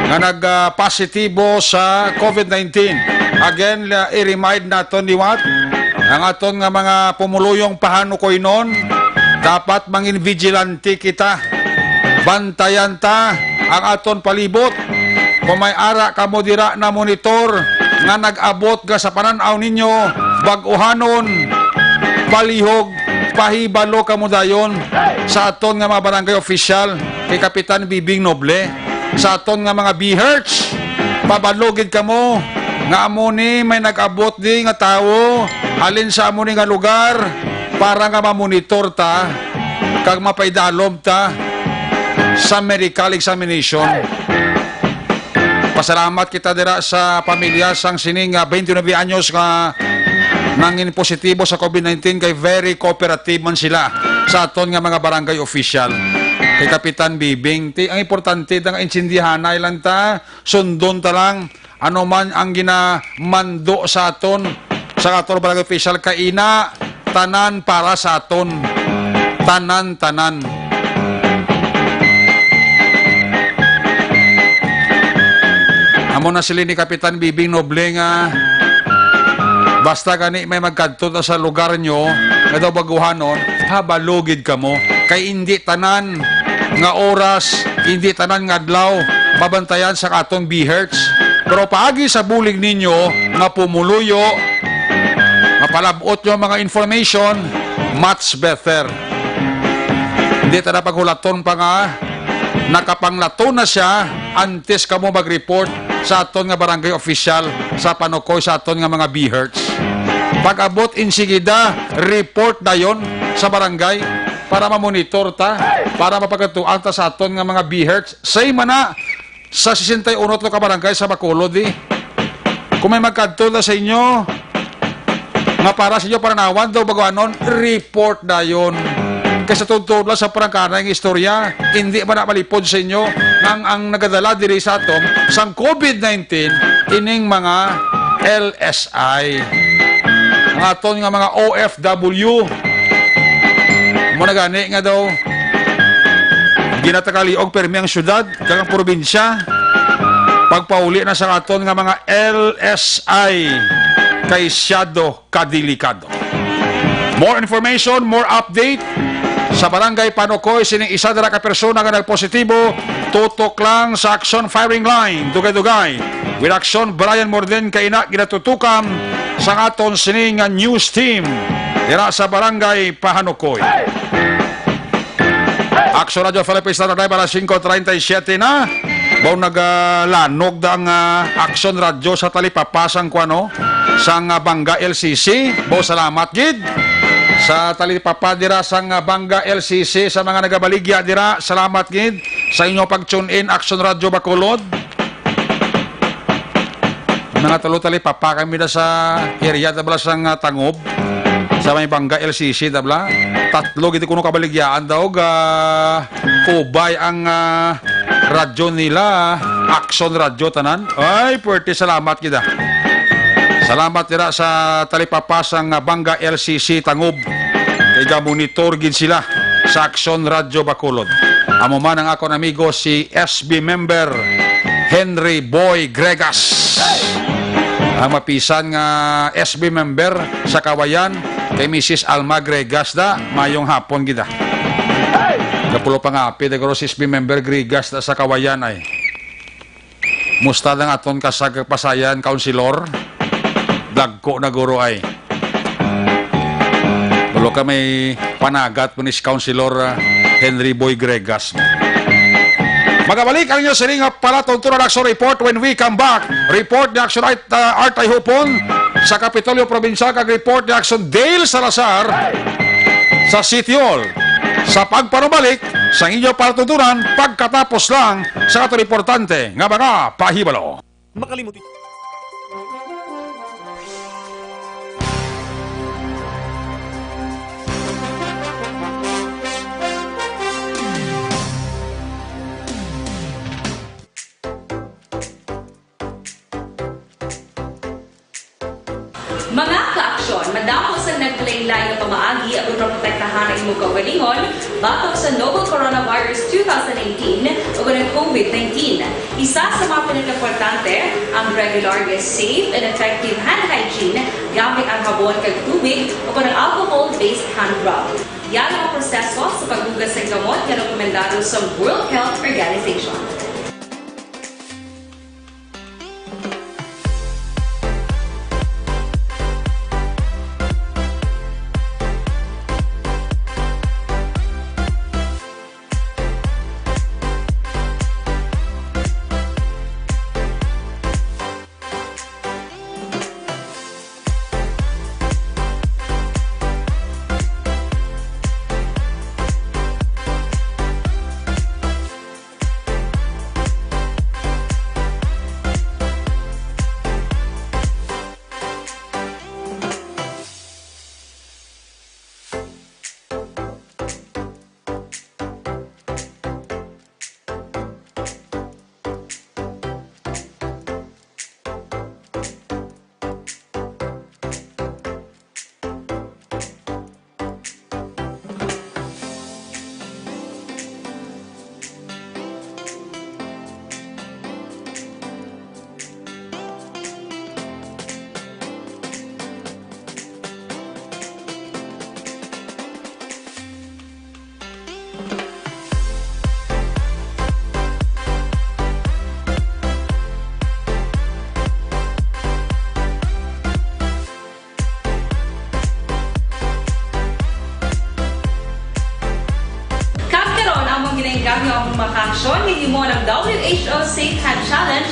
nga nag, ah, positibo sa COVID nineteen. Again, ah, i-remind naton liwat ang aton nga mga pumuluyong pahanukoynon, dapat mangin vigilante kita. Bantayan ta ang aton palibot. Kung may ara kamo dira na monitor nga nag-abot nga sa panan-aw ninyo, bag-uhanon, palihog, pahibalo kamo dayon sa aton nga mga barangay official, kay Kapitan Bibing Noble, sa aton nga mga B H, pabalo gid kamo nga amo ni may nag-abot di nga tawo halin sa amo ni nga lugar para nga mamonitor ta kag mapaidalom ta sa medical examination. Pasalamat kita dira sa pamilya sang sining, ah, twenty-nine anyos nga nangin positibo sa COVID nineteen, kay very cooperative man sila sa aton nga mga barangay official. Kay Kapitan Bibing, ti, ang importante, nga intindihanay lang ta, sundon ta lang, ano man ang ginamando sa aton, sa aton barangay official, kaina, tanan para sa aton. Tanan, tanan. Amo na sila ni Kapitan Bibing Noble nga, basta gani may magkadto ta sa lugar nyo, nga daw baguhanon, habalo gid kamo. Kay indi tanan nga oras, indi tanan nga adlaw, mabantayan sa atong B H. Pero paagi sa bulig ninyo nga pumuluyo, mapalabot nyo ang mga information, much better. Hindi ta na paghulaton pa nga nakapanglato na siya antes kamo mag-report sa aton nga barangay official sa panukoy sa aton nga mga B H. Pag-abot insigida, report dayon sa barangay para mamonitor ta, para mapagatuan ta sa aton nga mga B H. Say man na, sa sesenta y uno to ka barangay sa Bacolod, eh. Kung may magkadto na sa inyo, nga para sa inyo, para nawan daw baguanon, report dayon. Kay sa tungtod lang sa parangkanay nga istorya, hindi man na malipod sa inyo nga ang, ang nagadala diri sa aton sang COVID nineteen, ining mga L S I. Ang aton nga mga O F W, mo na gani nga daw ginatakaliog permi ang syudad kag ang probinsya, pagpauli na sa aton nga mga L S I kay syado kadelikado. More information, more update sa Barangay Panukoy sining isa dira ka persona nga nagpositibo, tutok lang sa action firing line, dugay-dugay. With action, Brian Morden, kaina ginatutukan sa aton sini nga news team dira sa Barangay Pahanukoy. Action Radio Philippines Standard Live, alas singko treinta y siete na. Baw nagalanog da ang, ah, Action Radio sa talipapa sang kuano, sang, ah, Banga L C C. Baw salamat gid sa talipapa dira sang, ah, Banga L C C, sa mga nagabaligya dira. Salamat gid sa inyo pag-tune in, Action Radio Bacolod. Mga tulo talipapa kami na sa area, tabla sang, ah, Tangob, sa may Banga L C C, tabla. Tatlo gid kuno kabaligyaan daw, ga-, kubay ang, ah, radyo nila, Action Radio tanan. Ay, pwerte, salamat gid, ah. Salamat dira sa talipapa sang, ah, Banga L C C Tangob. Kay ga-monitor gid sila sa Action Radio Bacolod. Amo man ang akon amigo si S B member Henry Boy Gregas. Ang mapisan nga S B member sa Kawayan kay Missus Alma Gregas da, mayong hapon gid, ah. Napulo pa nga apid, guro, si S B member Gregas da sa Kawayan ay. Musta lang aton kasag-, pasayan, Councilor? Dagko na, guro, ay. Tulo ka may panagat mo ni si Councilor, ah, Henry Boy Gregas. Magabalik ang inyo sining nga palatuntunan, Action Report when we come back. Report ni Action Art, ah, Art Ayhupon sa Kapitolyo Provincial kag report ni Action Dale Salazar sa City Hall. Sa pagpanumalik sa inyo palatuntunan pagkatapos lang sa aton importante nga mga pahibalo. Makalimot ito. Mga ka-aksyon, madamo sa naglain-lain nga pamaagi aron maprotektahan ang imong kaugalingon batok sa novel coronavirus two thousand nineteen o ang COVID nineteen. Isa sa mga pinakaimportante ang regular nga safe and effective hand hygiene gamit ang habon kag tubig o ang alcohol-based hand rub. Yara ang proseso sa paghugas sa gamot nga rekomendado sa World Health Organization.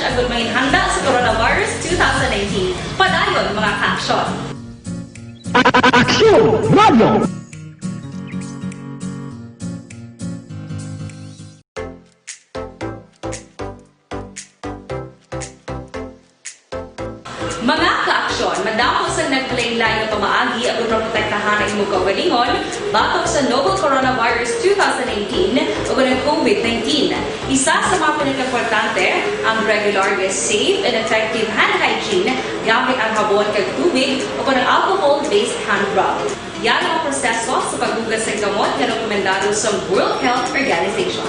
Agud mangin handa sa coronavirus two thousand nineteen. Padayon, mga ka-aksyon. Aksyon Radio! Mga ka-aksyon, madamo sang naglain-lain nga pamaagi aron maprotektahan ang imong kaugalingon batok sa novel coronavirus two thousand nineteen ug ang COVID nineteen. Isa sa mga pinakaimportante ang regular nga safe and effective hand hygiene gamit ang habon kag tubig o ang alcohol-based hand rub. Yara ang proseso sa paghugas sang kamot nga rekomendado sa World Health Organization.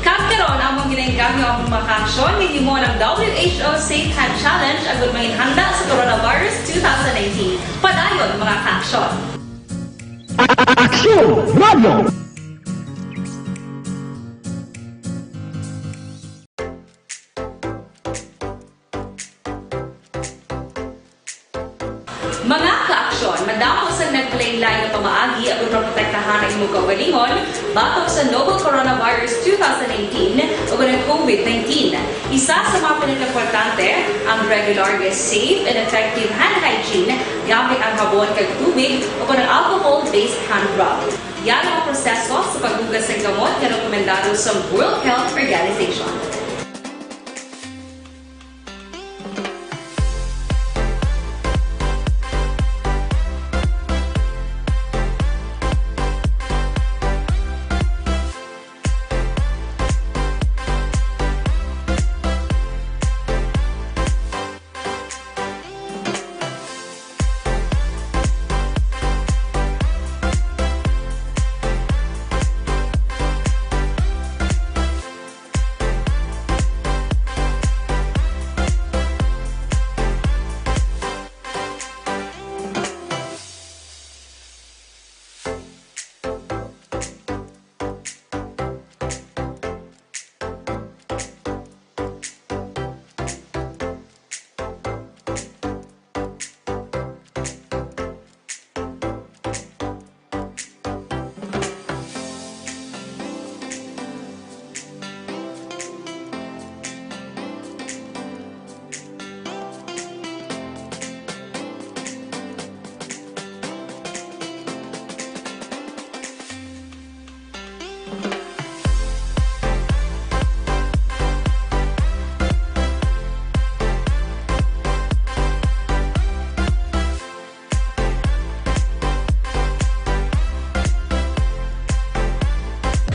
Kag karon, among ginainggam ang mga ka-aksyon, mahimo ang W H O Safe Hand Challenge agud mangin handa sa coronavirus two thousand nineteen. Padayon, mga ka-aksyon. Aksyon Radio! Mga ka-aksyon, madamo sang naglain-lain nga pamaagi aron maprotektahan ang imong kaugalingon batok sa novel coronavirus two thousand nineteen ug ang COVID nineteen. Isa sa mga pinakaimportante ang regular nga safe and effective hand hygiene gamit ang habon kag tubig o ang alcohol-based hand rub. Yara ang proseso sa paghugas sang kamot nga rekomendado sa World Health Organization.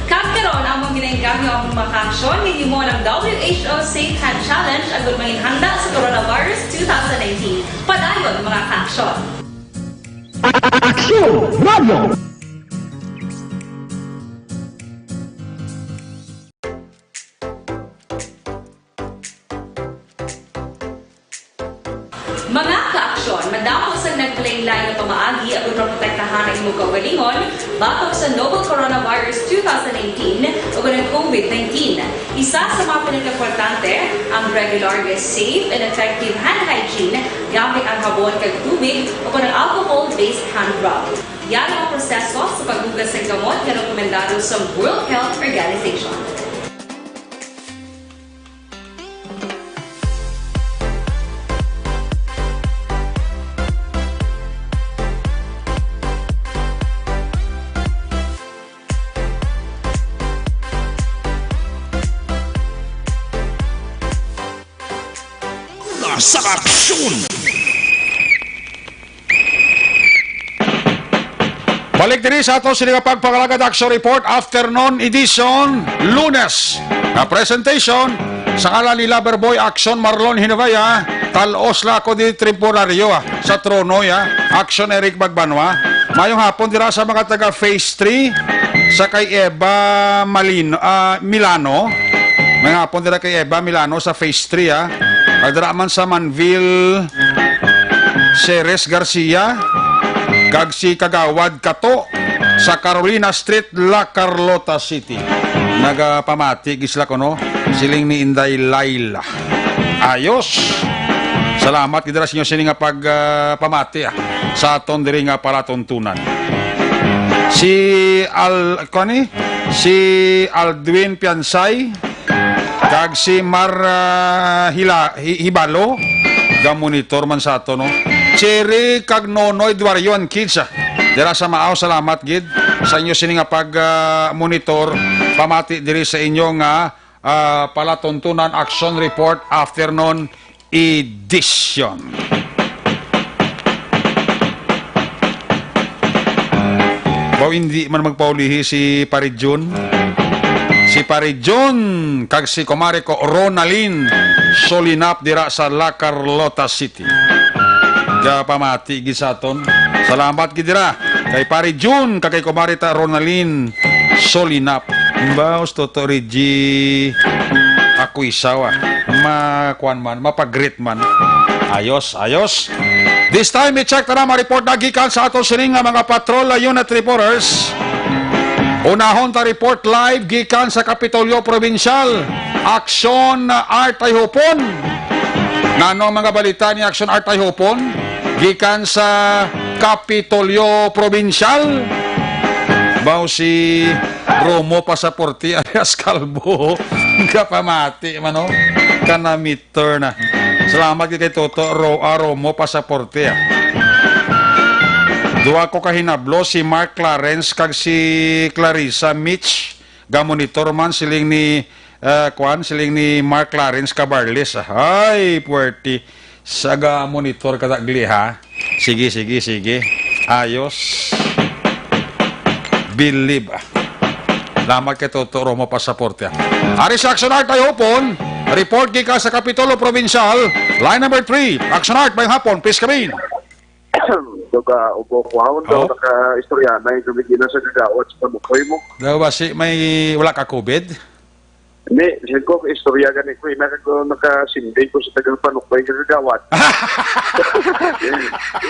Kag karon, among ginainggam ang mga ka-aksyon nga himo ang W H O Safe Hand Challenge agud mangin handa sa coronavirus two thousand nineteen. Padayon, mga ka-aksyon. Aksyon Radio! Mga ka-aksyon, madamo sang naglain-lain nga pamaagi aron maprotektahan ang imong kaugalingon batok sa novel coronavirus two thousand nineteen ug ang COVID nineteen. Isa sa mga pinakaimportante ang regular nga safe and effective hand hygiene Gamit ang habon kag tubig o kon ang alcohol-based hand rub. Yara ang proseso sa paghugas sang kamot nga rekomendado sa World Health Organization. Sa aksyon. Balik diri sa ato sini nga pagpangalagad Action Report, afternoon edition, Lunes. Nga presentation sa ngalan ni Loverboy Action Marlon Hinabaya, tal-os la ako di temporaryo, ah, sa trono, ah. Action Eric Magbanwa. Mayong hapon dira sa mga taga Phase three, sa kay Eva Malino, ah, Milano. Mayong hapon dira kay Eva Milano sa Phase three, ah. Kag dira man sa Manville, Ceres Garcia, kag si Kagawad Kato sa Carolina Street, La Carlota City. Nagapamati gid sila kuno, siling ni Inday Laila. Ayos. Salamat gid dira sa inyo sini nga pag, ah, pamati, ah, sa aton diri nga palatuntunan. Si Al-, kuan ni? Si Aldwin Piansay kag si Mar, ah, Hila-, Hi-, Hibalo, ga-monitor man sa ato, no? Cherry kag Nonoy Duarion Kids, ah, dira sa Maaw, salamat gid sa inyo sini nga pag, ah, monitor, pamati diri sa inyo nga, ah, palatuntunan Action Report Afternoon Edition. Baw hindi man magpaulihi si Pare Jun. Si Pare Jun kag si Kumare ko Ronalyn Solinap dira sa La Carlota City. Gapamati gid sa aton. Salamat gid dira kay Pare Jun kag kay Kumare ta Ronalyn Solinap. Baos Toto Reggie Aquisa, ah. Ma-, kuan man, mapag-greet man. Ayos, ayos. This time, i-check ta na mga report na gikan sa ato sining nga mga patrol unit reporters. Unahon ta report live gikan sa Kapitolyo Provincial. Action Art Ayhupon. Ngano ang mga balita ni Action Art Ayhupon? Gikan sa Kapitolyo Provincial. Baw si Romo Pasaporte alias Kalbo. Kapamati man, no? Kanamitor na. Salamat kay Toto Ro-, ah, Romo Pasaporte, ah. Duha ko kahinablo, si Mark Clarence kag si Clarissa Mitch. Ga-monitor man siling ni, ah, kuan, siling ni Mark Clarence Cabarles, ah. Ay, puwerte. Sa ga-monitor ka, Dagli, ha? Sige, sige, sige. Ayos. Believe, ah. Salamat kay Toto Romo Pasaporte, ah. Ari sa Action Art Ayhupon, report gikan sa Kapitolyo Provincial, line number three. Action Art, mayong hapon, please come in. Duga, ubo ko, hawon daw, Oh. naka-istorya na yung gumigina sa gagawat sa panukoy mo. Daw ba si may wala ka covid? Hindi, siya ko, istorya gani ko, ina ko, nakasindi ko sa tagang panukoy sa gagawat.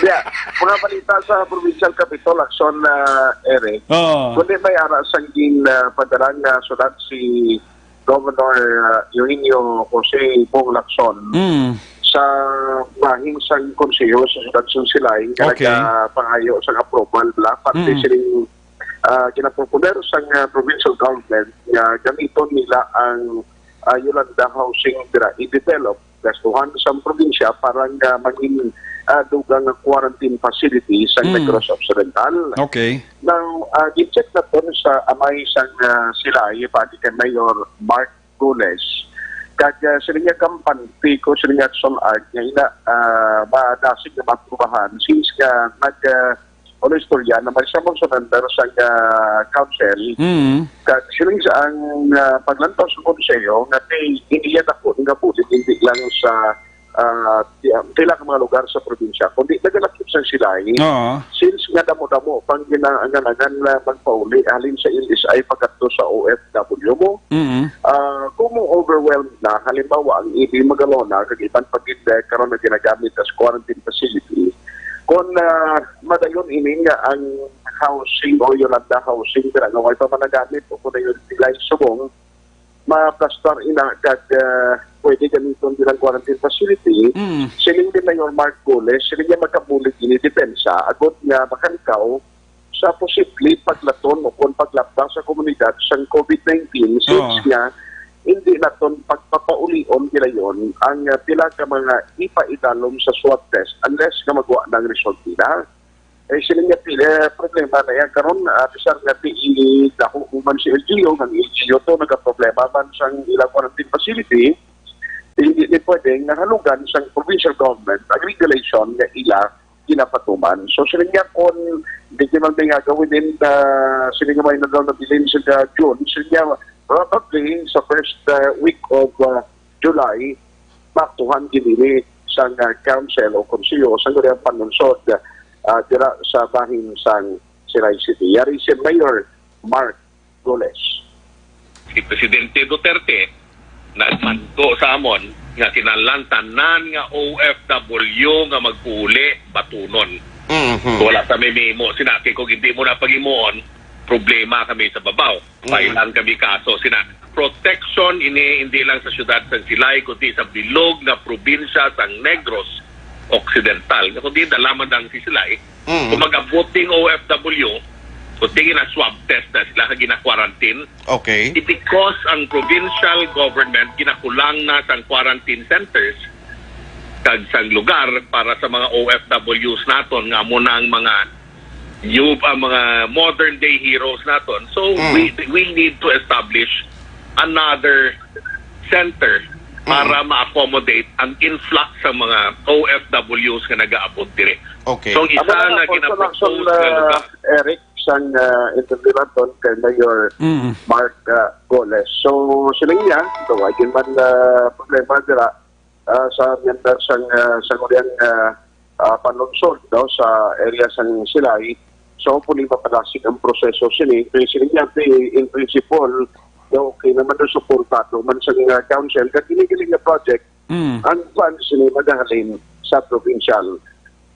Yeah, mga balita sa Provincial Capitol, Action, ah, Eric. Oo. Kundi may ara sang gin, ah, padalang, ah, sulat si Governor, ah, Eugenio Jose Bong Lacson Mm. sa bahin sang konseho sa Siyudad sang Silay nga Okay. nagapangayo sang approval bala parte Mm. sining, ah, ginaproponer sang, ah, provincial government nga gamiton nila ang, ah, Yolanda Housing dira i-develop gastuhan sang probinsya para nga maging, ah, dugang nga quarantine facility sa Mm. Negros Occidental. Okay. Now, ah, gi-check naton sa amay sang, ah, Silay, paagi kay Mayor Mark Gules. Kag, ah, sila nga kampante ko, sila nga Action Art, nga ina, ah, madasig nga maaprubahan since nga nag, ah, ano istorya na may siya mag-surrender sa, ah, council. Mm. Kag sila sa ang, ah, paglantaw sa konseho nga kay hindi yan ako nga bulig, hindi lang sa ah, ti-, ah, pila ka mga lugar sa probinsya, kundi nagalakip sa Silay. Oo. Since nga damo-damo pang ginangan-angan na magpauli halin sa L S I pakadto sa O F W mo. Mm. Ah, kung mo overwhelmed na, halimbawa, ang E D Magalona, kag iban pa gid, eh, karon na ginagamit as quarantine facility, kung, ah, madayon ini nga ang housing o Yolanda housing, dira nga way pa man nagamit, o kung na yun, Silay Subong, maplastar ina kag, ah, pwede gamiton bilang quarantine facility, Mm. siling ni Mayor Mark Goles, siling niya makabulig ini depensa, agod nga makalikaw sa posible paglaton o kon paglapta sa komunidad sang covid nineteen, since Oo. nga hindi naton pagpapaulion gilayon ang, ah, pila ka mga ipaidalom sa swab test unless nga magwa ng result nila. Eh, sila nga pi-, eh, problema na yan karon, ah, bisan nga ti-, i-, dako man si L G U, ang L G U to nagaproblema man sang ilang quarantine facility, hindi ni pwede nga halugan sang provincial government ang regulation nga ila ginapatuman. So, sila nga kung di man may nga gawin din, ah, sila nga may nagaw na bilin sa June, sila nga probably sa first, ah, week of, ah, July, maaktuhan gid ini sang, ah, council o konseho sang Koreang Panlungsod, ah, dira sa bahin sang Silay City. Yari si Mayor Mark Goles. Si Presidente Duterte nagmando sa amon nga kinahanglan tanan nga O F W nga magpuli batunon. Mhm. Wala sa may memo, sinati ko, hindi mo na pagimuon, problema kami sa babaw. Mm. File-an kami kaso. Sina protection ini hindi lang sa siyudad sang Silay, kundi sa bilog nga probinsya sang Negros Occidental. Nga kundi dala man ang si Silay. Mm. Kung mag-abot ding O F W, kundi gina-swab test na sila, gina-quarantine. Okay. It because ang provincial government ginakulang na sang quarantine centers kag sang lugar para sa mga O F Ws naton nga amo na ang mga new, ang mga modern day heroes naton. So, Mm. we we need to establish another center Mm. para ma-accommodate ang influx sa mga O F Ws nga nagaabot diri. Okay. So, ang isa Amo na nga nga, kung sa ginapropose nga lugar, Eric, sang, ah, interview naton kay Mayor Mm. Mark, ah, Goles. So, sila niya, so, wala man, ah, problema dira, ah, sa miyembro sang, ah, sang Koreang, ah, ah, Panlungsod, no, sa area sang Silay. So, hopefully, mapadasig ang proseso sini. Kay sila niya, in principle, no, okay naman na suportado man sa, ah, council. Kag ini nga project, Mm. ang funds sini magahalin sa provincial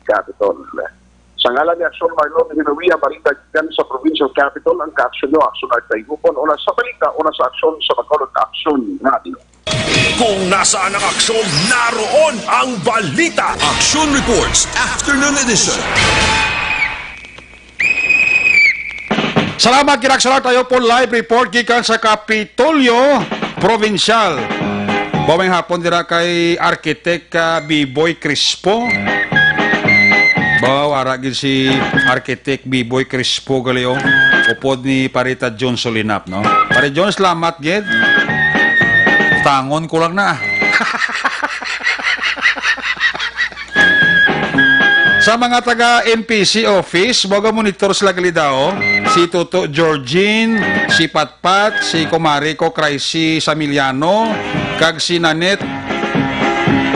Capitol. Sa ngalan ni Aksyon Marlon Hinoria, balita gikan sa Provincial Capitol, ang kaaksyon nyo, Aksyon Art Tayhupon, una sa balita, una sa aksyon sa Bacolod Aksyon Radio. Kung nasaan ang aksyon, naroon ang balita. Action Reports, Afternoon Edition. Salamat, Kirak Salar. Tayo po live report gikan sa Kapitolyo Provincial. Maayong hapon dira kay Architect, ah, Biboy Crispo. Bawa, ara gid si Architect Biboy Crispo gali, oh. Upod ni Parita John Solinap, no? Pare John, salamat gid. Tangon ko lang na. Sa mga taga N P C office, baga monitor sila gali daw. Si Toto Georgine, si Patpat, si Kumari ko Crazy Samiliano, kag si Nanette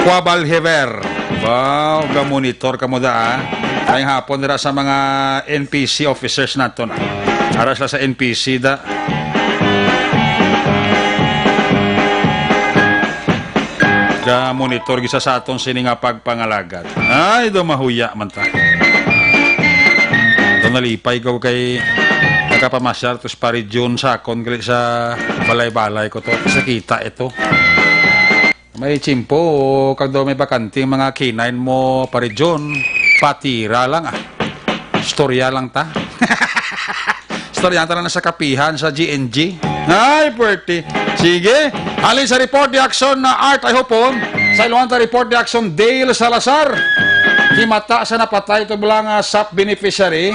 Quabalhever. Wow, ga-monitor kamo da, ah. Maayong hapon dira sa mga N P C officers naton, ah. Ara sila sa N P C da. Ga-monitor gid sa aton sini nga pagpangalagad. Ay, do mahuya man ta. Do nalipay ko kay nakapamasyal to sa Pare Jun sa akon gali sa balay-balay ko to. Sa kita ito. May tiyempo, kag daw may bakanting mga K nine mo, Pare John, patira lang, ah. Istorya lang ta. Istorya ta lang sa kapihan sa G N G. Ay, pwerte. Sige. Halin sa report ni Action na Art, ay hupon. Sa iluhan ta report ni Action Dale Salazar. Himata sa napatay to bala nga SAP beneficiary,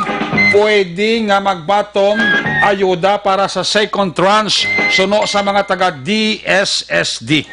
pwede nga magbaton ayuda para sa second tranche suno sa mga taga D S S D.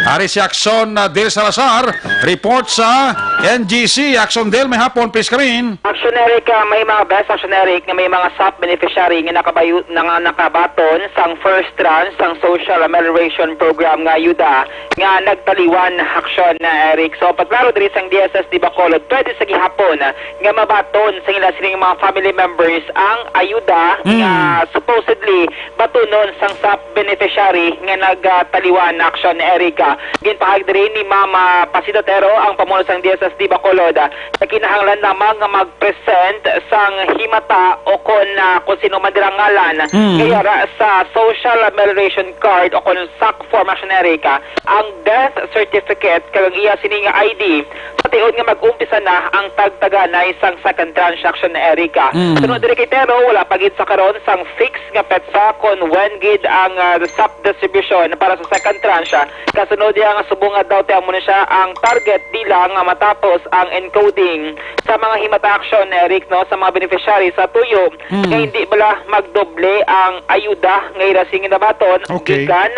Ari si Action, uh, Dale Salazar, report sa N G C. Action Dale, maayong hapon, please come in. Action Eric, uh, may mga best Action Eric nga may mga SAP beneficiary nga nakabayu-, nga nakabaton sang first tranche sang Social Amelioration Program nga ayuda nga nagtaliwan, Action, uh, Eric. So, pagklaro diri sang D S S D Bacolod, pwede sa gihapon, uh, nga mabaton sa ila sining mga family members ang ayuda Mm. nga supposedly batunon sang SAP beneficiary nga nagtaliwan, Action Eric. Ginpahayag diri ni Ma'am, ah, Pasita Tero, ang pamuno sang D S S D Bacolod, ah, nga kinahanglan lamang nga mag-present sang himata o kon, ah, kung sino man dira ngalan, Mm. nga yara sa social amelioration card o kon SAC form, Action Eric, ah, ang death certificate kag ang iya sini nga I D sa tiod nga mag-umpisa na ang tagtaganay sang second tranche, Action Eric, ah. Mm. Sunod diri kay Tero, wala pa gid sa karon sang fix nga petsa kon when gid ang, ah, SAP distribution para sa second tranche, ah. Kasunod niya nga subong adlaw, ti amo na siya ang target dila nga matapos ang encoding sa mga himata, Action Eric, no, sa mga beneficiary sa tuyo Mm. nga hindi bala magdoble ang ayuda nga ila sini ginabaton Okay. gikan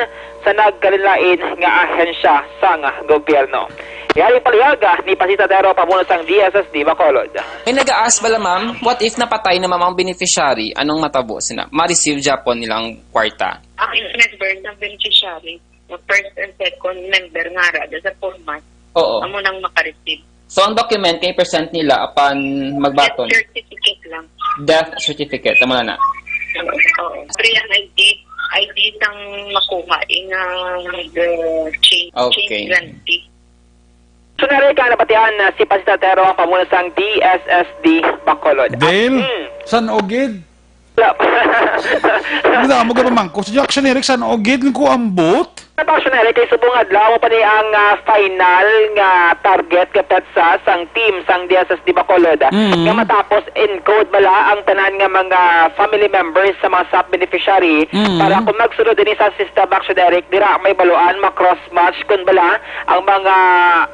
sa nagkalain-lain nga ahensya sang gobyerno. Yari paliyaga ni Pasita Tero, pamuno sang D S S D Bacolod. May nag-a-ask bala, ma'am, what if napatay na, ma'am, ang beneficiary? Anong matabo sina? Ma-receive gyapon nilang kwarta? Ang member ng beneficiary, the first and second member nga ara sa format, Oo. Amo nang maka-receive. So, ang document nga i-present nila upon magbaton? Death certificate lang. Death certificate, tama na. Oo. Free ang I D, I D sang makuha, eh, nga mag, uh, change, Okay. change grantee. So, nari ka nabatian na si Pasita Tero, ang pamuno sang D S S D Bacolod. Dale, Hmm. San Ogid? Wala pa. Ang damo ka pamangkot. Sa Action Eric, San Ogid, ko ambot. Sa Action Eric, kay subong adlaw pa ni ang, ah, final nga target nga petsa sang team sang D S S D Bacolod, ah, Mm. nga matapos encode bala ang tanan nga mga family members sa mga SAP beneficiary Mm. para kung magsulod dinhi sa system, Action Eric, dira may baluan, ma-cross match kun bala ang mga,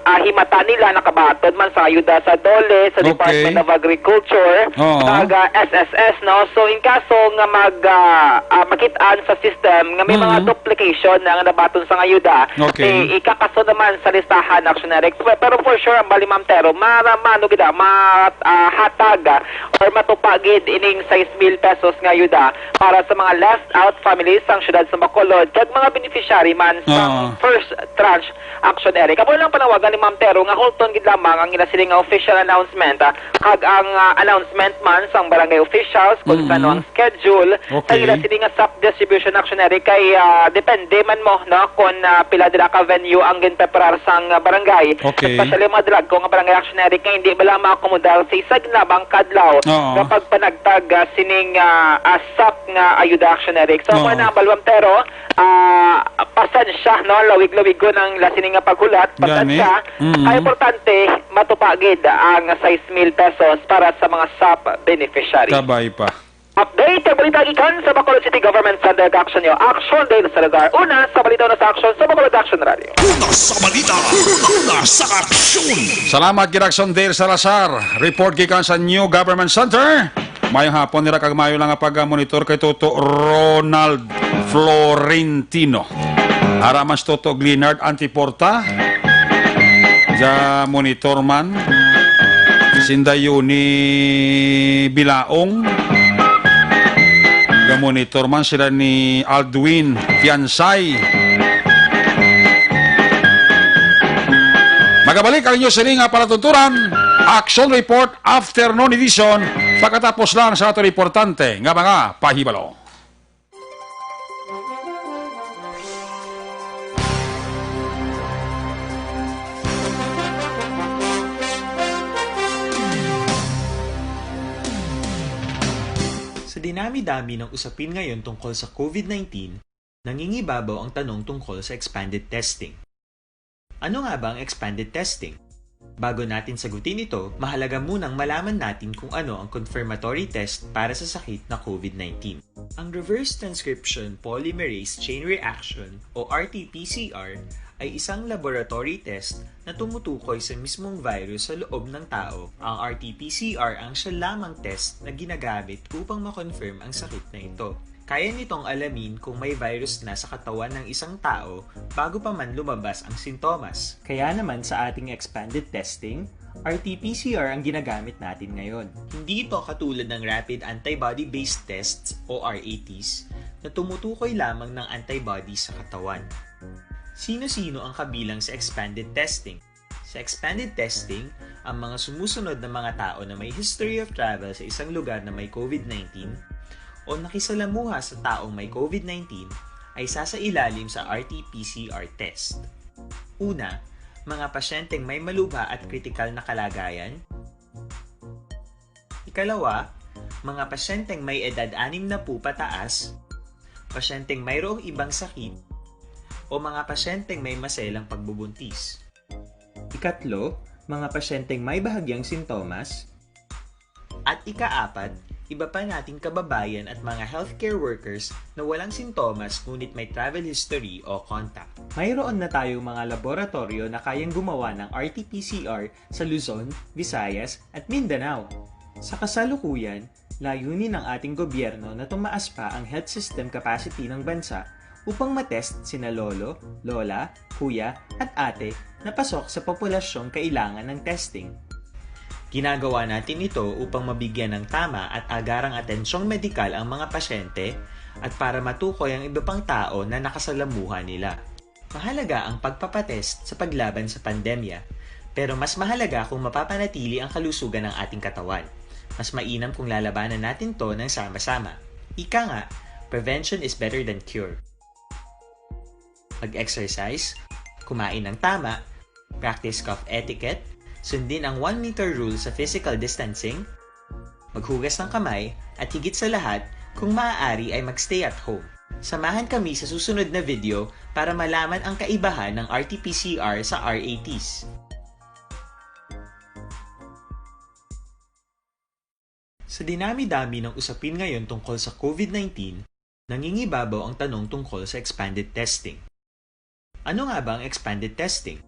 ah, himata nila nakabaton man sa ayuda sa DOLE, sa Okay. Department of Agriculture, Oo. kag, ah, S S S, no? So, in kaso nga mag, ah, ah, makit-an sa system nga may mga Mm. duplication na nga nabaton sa ayuda, Okay. eh, ikakaso naman sa listahan, Action Eric. Pe-, pero for sure, ang bali, Ma'am Tero, ma-, ma-, ano gid, ah, ma-, ah, hatag, ah, or matupa gid ining sais mil pesos nga ayuda para sa mga left out families sang siyudad sa Bacolod kag mga beneficiary man sa Oo. first tranche, Action Eric. Amo lang panawagan ni Ma'am Tero nga hulton gid lamang ang ila sini nga official announcement, ah, kag ang, ah, announcement man sang barangay officials kung Mm-hmm. kano ang schedule sa Okay. ila sini nga SAP distribution, Action Eric, kay, ah, depende man mo, no, kung, ah, pila dira ka venue ang ginpreparar sang, ah, barangay. Okay. Especially mga dalagko nga barangay, Action Eric, nga hindi bala maakomodar sa isa ginabang kadlaw Oo. nga pagpanagtag, ah, sining, ah, ah, SAP nga ayuda, Action Eric. So, Oo. Mao na ang balwam, pero, ah, pasensya, no? Lawig-lawigon ang ila sini nga paghulat. Gani. Pasensya. Mm. Ang importante, matupa gid ang sais mil pesos para sa mga SAP beneficiary. Kabay pa. Update kag balita gikan sa Bacolod City Government Center, kag Action News. Action Dale Salazar. Una sa balita, una sa action sa Bacolod Action Radio. Una sa balita, una sa aksyon. Salamat gid, Action Dale Salazar. Report gikan sa New Government Center. Mayong hapon nira kag mayo lang nga pag-monitor kay Toto Ronald Florentino. Ara man si Toto Glenard Antiporta. Ga-monitor man. Sinda Yuni Bilaong. Ga-monitor man sila ni Aldwin Fiansay. Magabalik ang inyo sini nga palatunturan, Action Report Afternoon Edition, pagkatapos lang sa aton importante nga mga pahibalo. Sa dinami-dami ng usapin ngayon tungkol sa COVID nineteen, nangingibabaw ang tanong tungkol sa expanded testing. Ano nga ba ang expanded testing? Bago natin sagutin ito, mahalaga munang malaman natin kung ano ang confirmatory test para sa sakit na COVID nineteen. Ang reverse transcription polymerase chain reaction o R T P C R ay isang laboratory test na tumutukoy sa mismong virus sa loob ng tao. Ang R T P C R ang siya lamang test na ginagamit upang ma-confirm ang sakit na ito. Kaya nitong alamin kung may virus na sa katawan ng isang tao bago pa man lumabas ang sintomas. Kaya naman sa ating expanded testing, R T P C R ang ginagamit natin ngayon. Hindi ito katulad ng rapid antibody-based tests o R A Ts na tumutukoy lamang ng antibodies sa katawan. Sino-sino ang kabilang sa expanded testing? Sa expanded testing, ang mga sumusunod na mga tao na may history of travel sa isang lugar na may COVID nineteen o nakisalamuha sa taong may COVID nineteen ay sasailalim sa R T P C R test. Una, mga pasyenteng may malubha at kritikal na kalagayan. Ikalawa, mga pasyenteng may edad anim na po pataas, pasyenteng mayroong ibang sakit, o mga pasyenteng may maselang pagbubuntis. Ikatlo, mga pasyenteng may bahagyang sintomas. At ikaapat, iba pa nating kababayan at mga healthcare workers na walang sintomas ngunit may travel history o contact. Mayroon na tayong mga laboratoryo na kayang gumawa ng R T P C R sa Luzon, Visayas, at Mindanao. Sa kasalukuyan, layunin ng ating gobyerno na tumaas pa ang health system capacity ng bansa upang matest sina lolo, lola, kuya, at ate na pasok sa populasyong kailangan ng testing. Ginagawa natin ito upang mabigyan ng tama at agarang atensyong medikal ang mga pasyente at para matukoy ang iba pang tao na nakasalamuha nila. Mahalaga ang pagpapatest sa paglaban sa pandemya, pero mas mahalaga kung mapapanatili ang kalusugan ng ating katawan. Mas mainam kung lalabanan natin 'to ng sama-sama. Ika nga, prevention is better than cure. Mag-exercise, kumain ng tama, practice cough etiquette, sundin ang one meter rule sa physical distancing, maghugas ng kamay, at higit sa lahat, kung maaari ay mag-stay at home. Samahan kami sa susunod na video para malaman ang kaibahan ng R T P C R sa R A Ts. Sa dinami-dami ng usapin ngayon tungkol sa COVID nineteen, nangingibabaw ang tanong tungkol sa expanded testing. Ano nga ba ang expanded testing?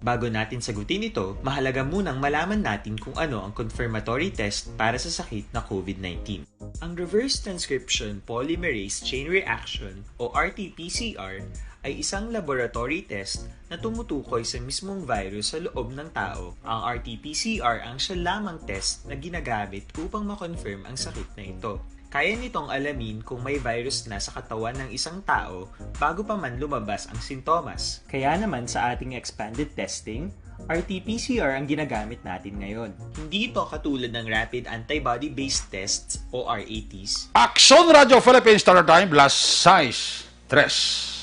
Bago natin sagutin ito, mahalaga munang malaman natin kung ano ang confirmatory test para sa sakit na COVID nineteen. Ang reverse transcription polymerase chain reaction o R T P C R ay isang laboratory test na tumutukoy sa mismong virus sa loob ng tao. Ang R T P C R ang siya lamang test na ginagamit upang ma-confirm ang sakit na ito. Kaya nitong alamin kung may virus na sa katawan ng isang tao bago pa man lumabas ang sintomas. Kaya naman sa ating expanded testing, R T P C R ang ginagamit natin ngayon. Hindi ito katulad ng rapid antibody-based tests o R A Ts. Aksyon Radyo Philippines, Standard Time, plus sais tres.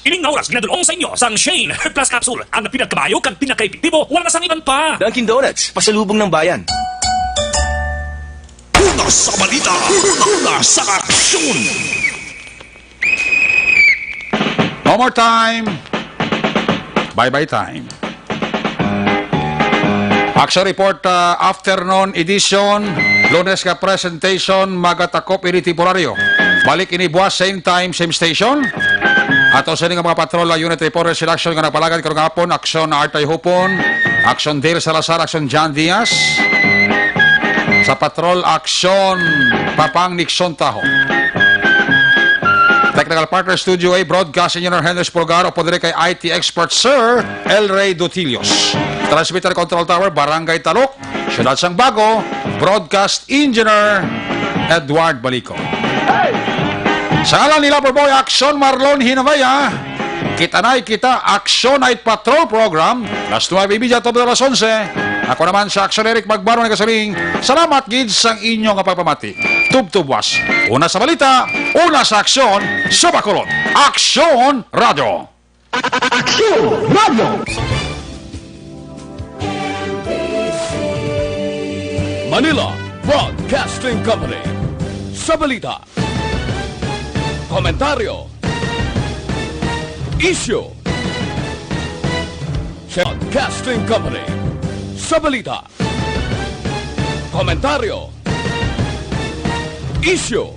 Ining nga oras ginadul-ong sa inyo sang Shane Plus Capsule, ang pinagkabayo kag pinakaepektibo, wala na sang iban pa. Dunkin' Donuts, pasalubong ng bayan. Una sa balita, una sa aksyon. No more time. Bye-bye time. Action Report, uh, afternoon edition. Lunes nga presentation, magatakop ini temporaryo. Balik ini buwas, same time, same station. Ato sa ini nga mga patrol, uh, unit report, sila action nga napalagad karong hapon, action Artay Hupon, action Dale Salazar, action John Diaz. Sa patrol, action Papang Nixon Taho. Technical partner, Studio A, broadcast engineer Henry Pulgar, o pwede kay I T expert Sir El Rey Dutilios. Transmitter control tower, Barangay Talok, Siyudad sang Bago, broadcast engineer Edward Balico. Sa ngalan ni Loverboy, action Marlon Hinavaya, Kita Nay Kita, Action Night Patrol Program, alas nuwebe y media, tubtob alas onse. Ako naman sa Action Eric Magbaro, nagasiling, salamat gid sang inyo nga pagpamati. Tubtob buwas. Una sa balita, una sa aksyon, sa Bacolod. Aksyon Radio. Aksyon Radio. Manila Broadcasting Company. Sa balita, komentaryo, isyu, Broadcasting Company. Sa balita, komentaryo, isyu,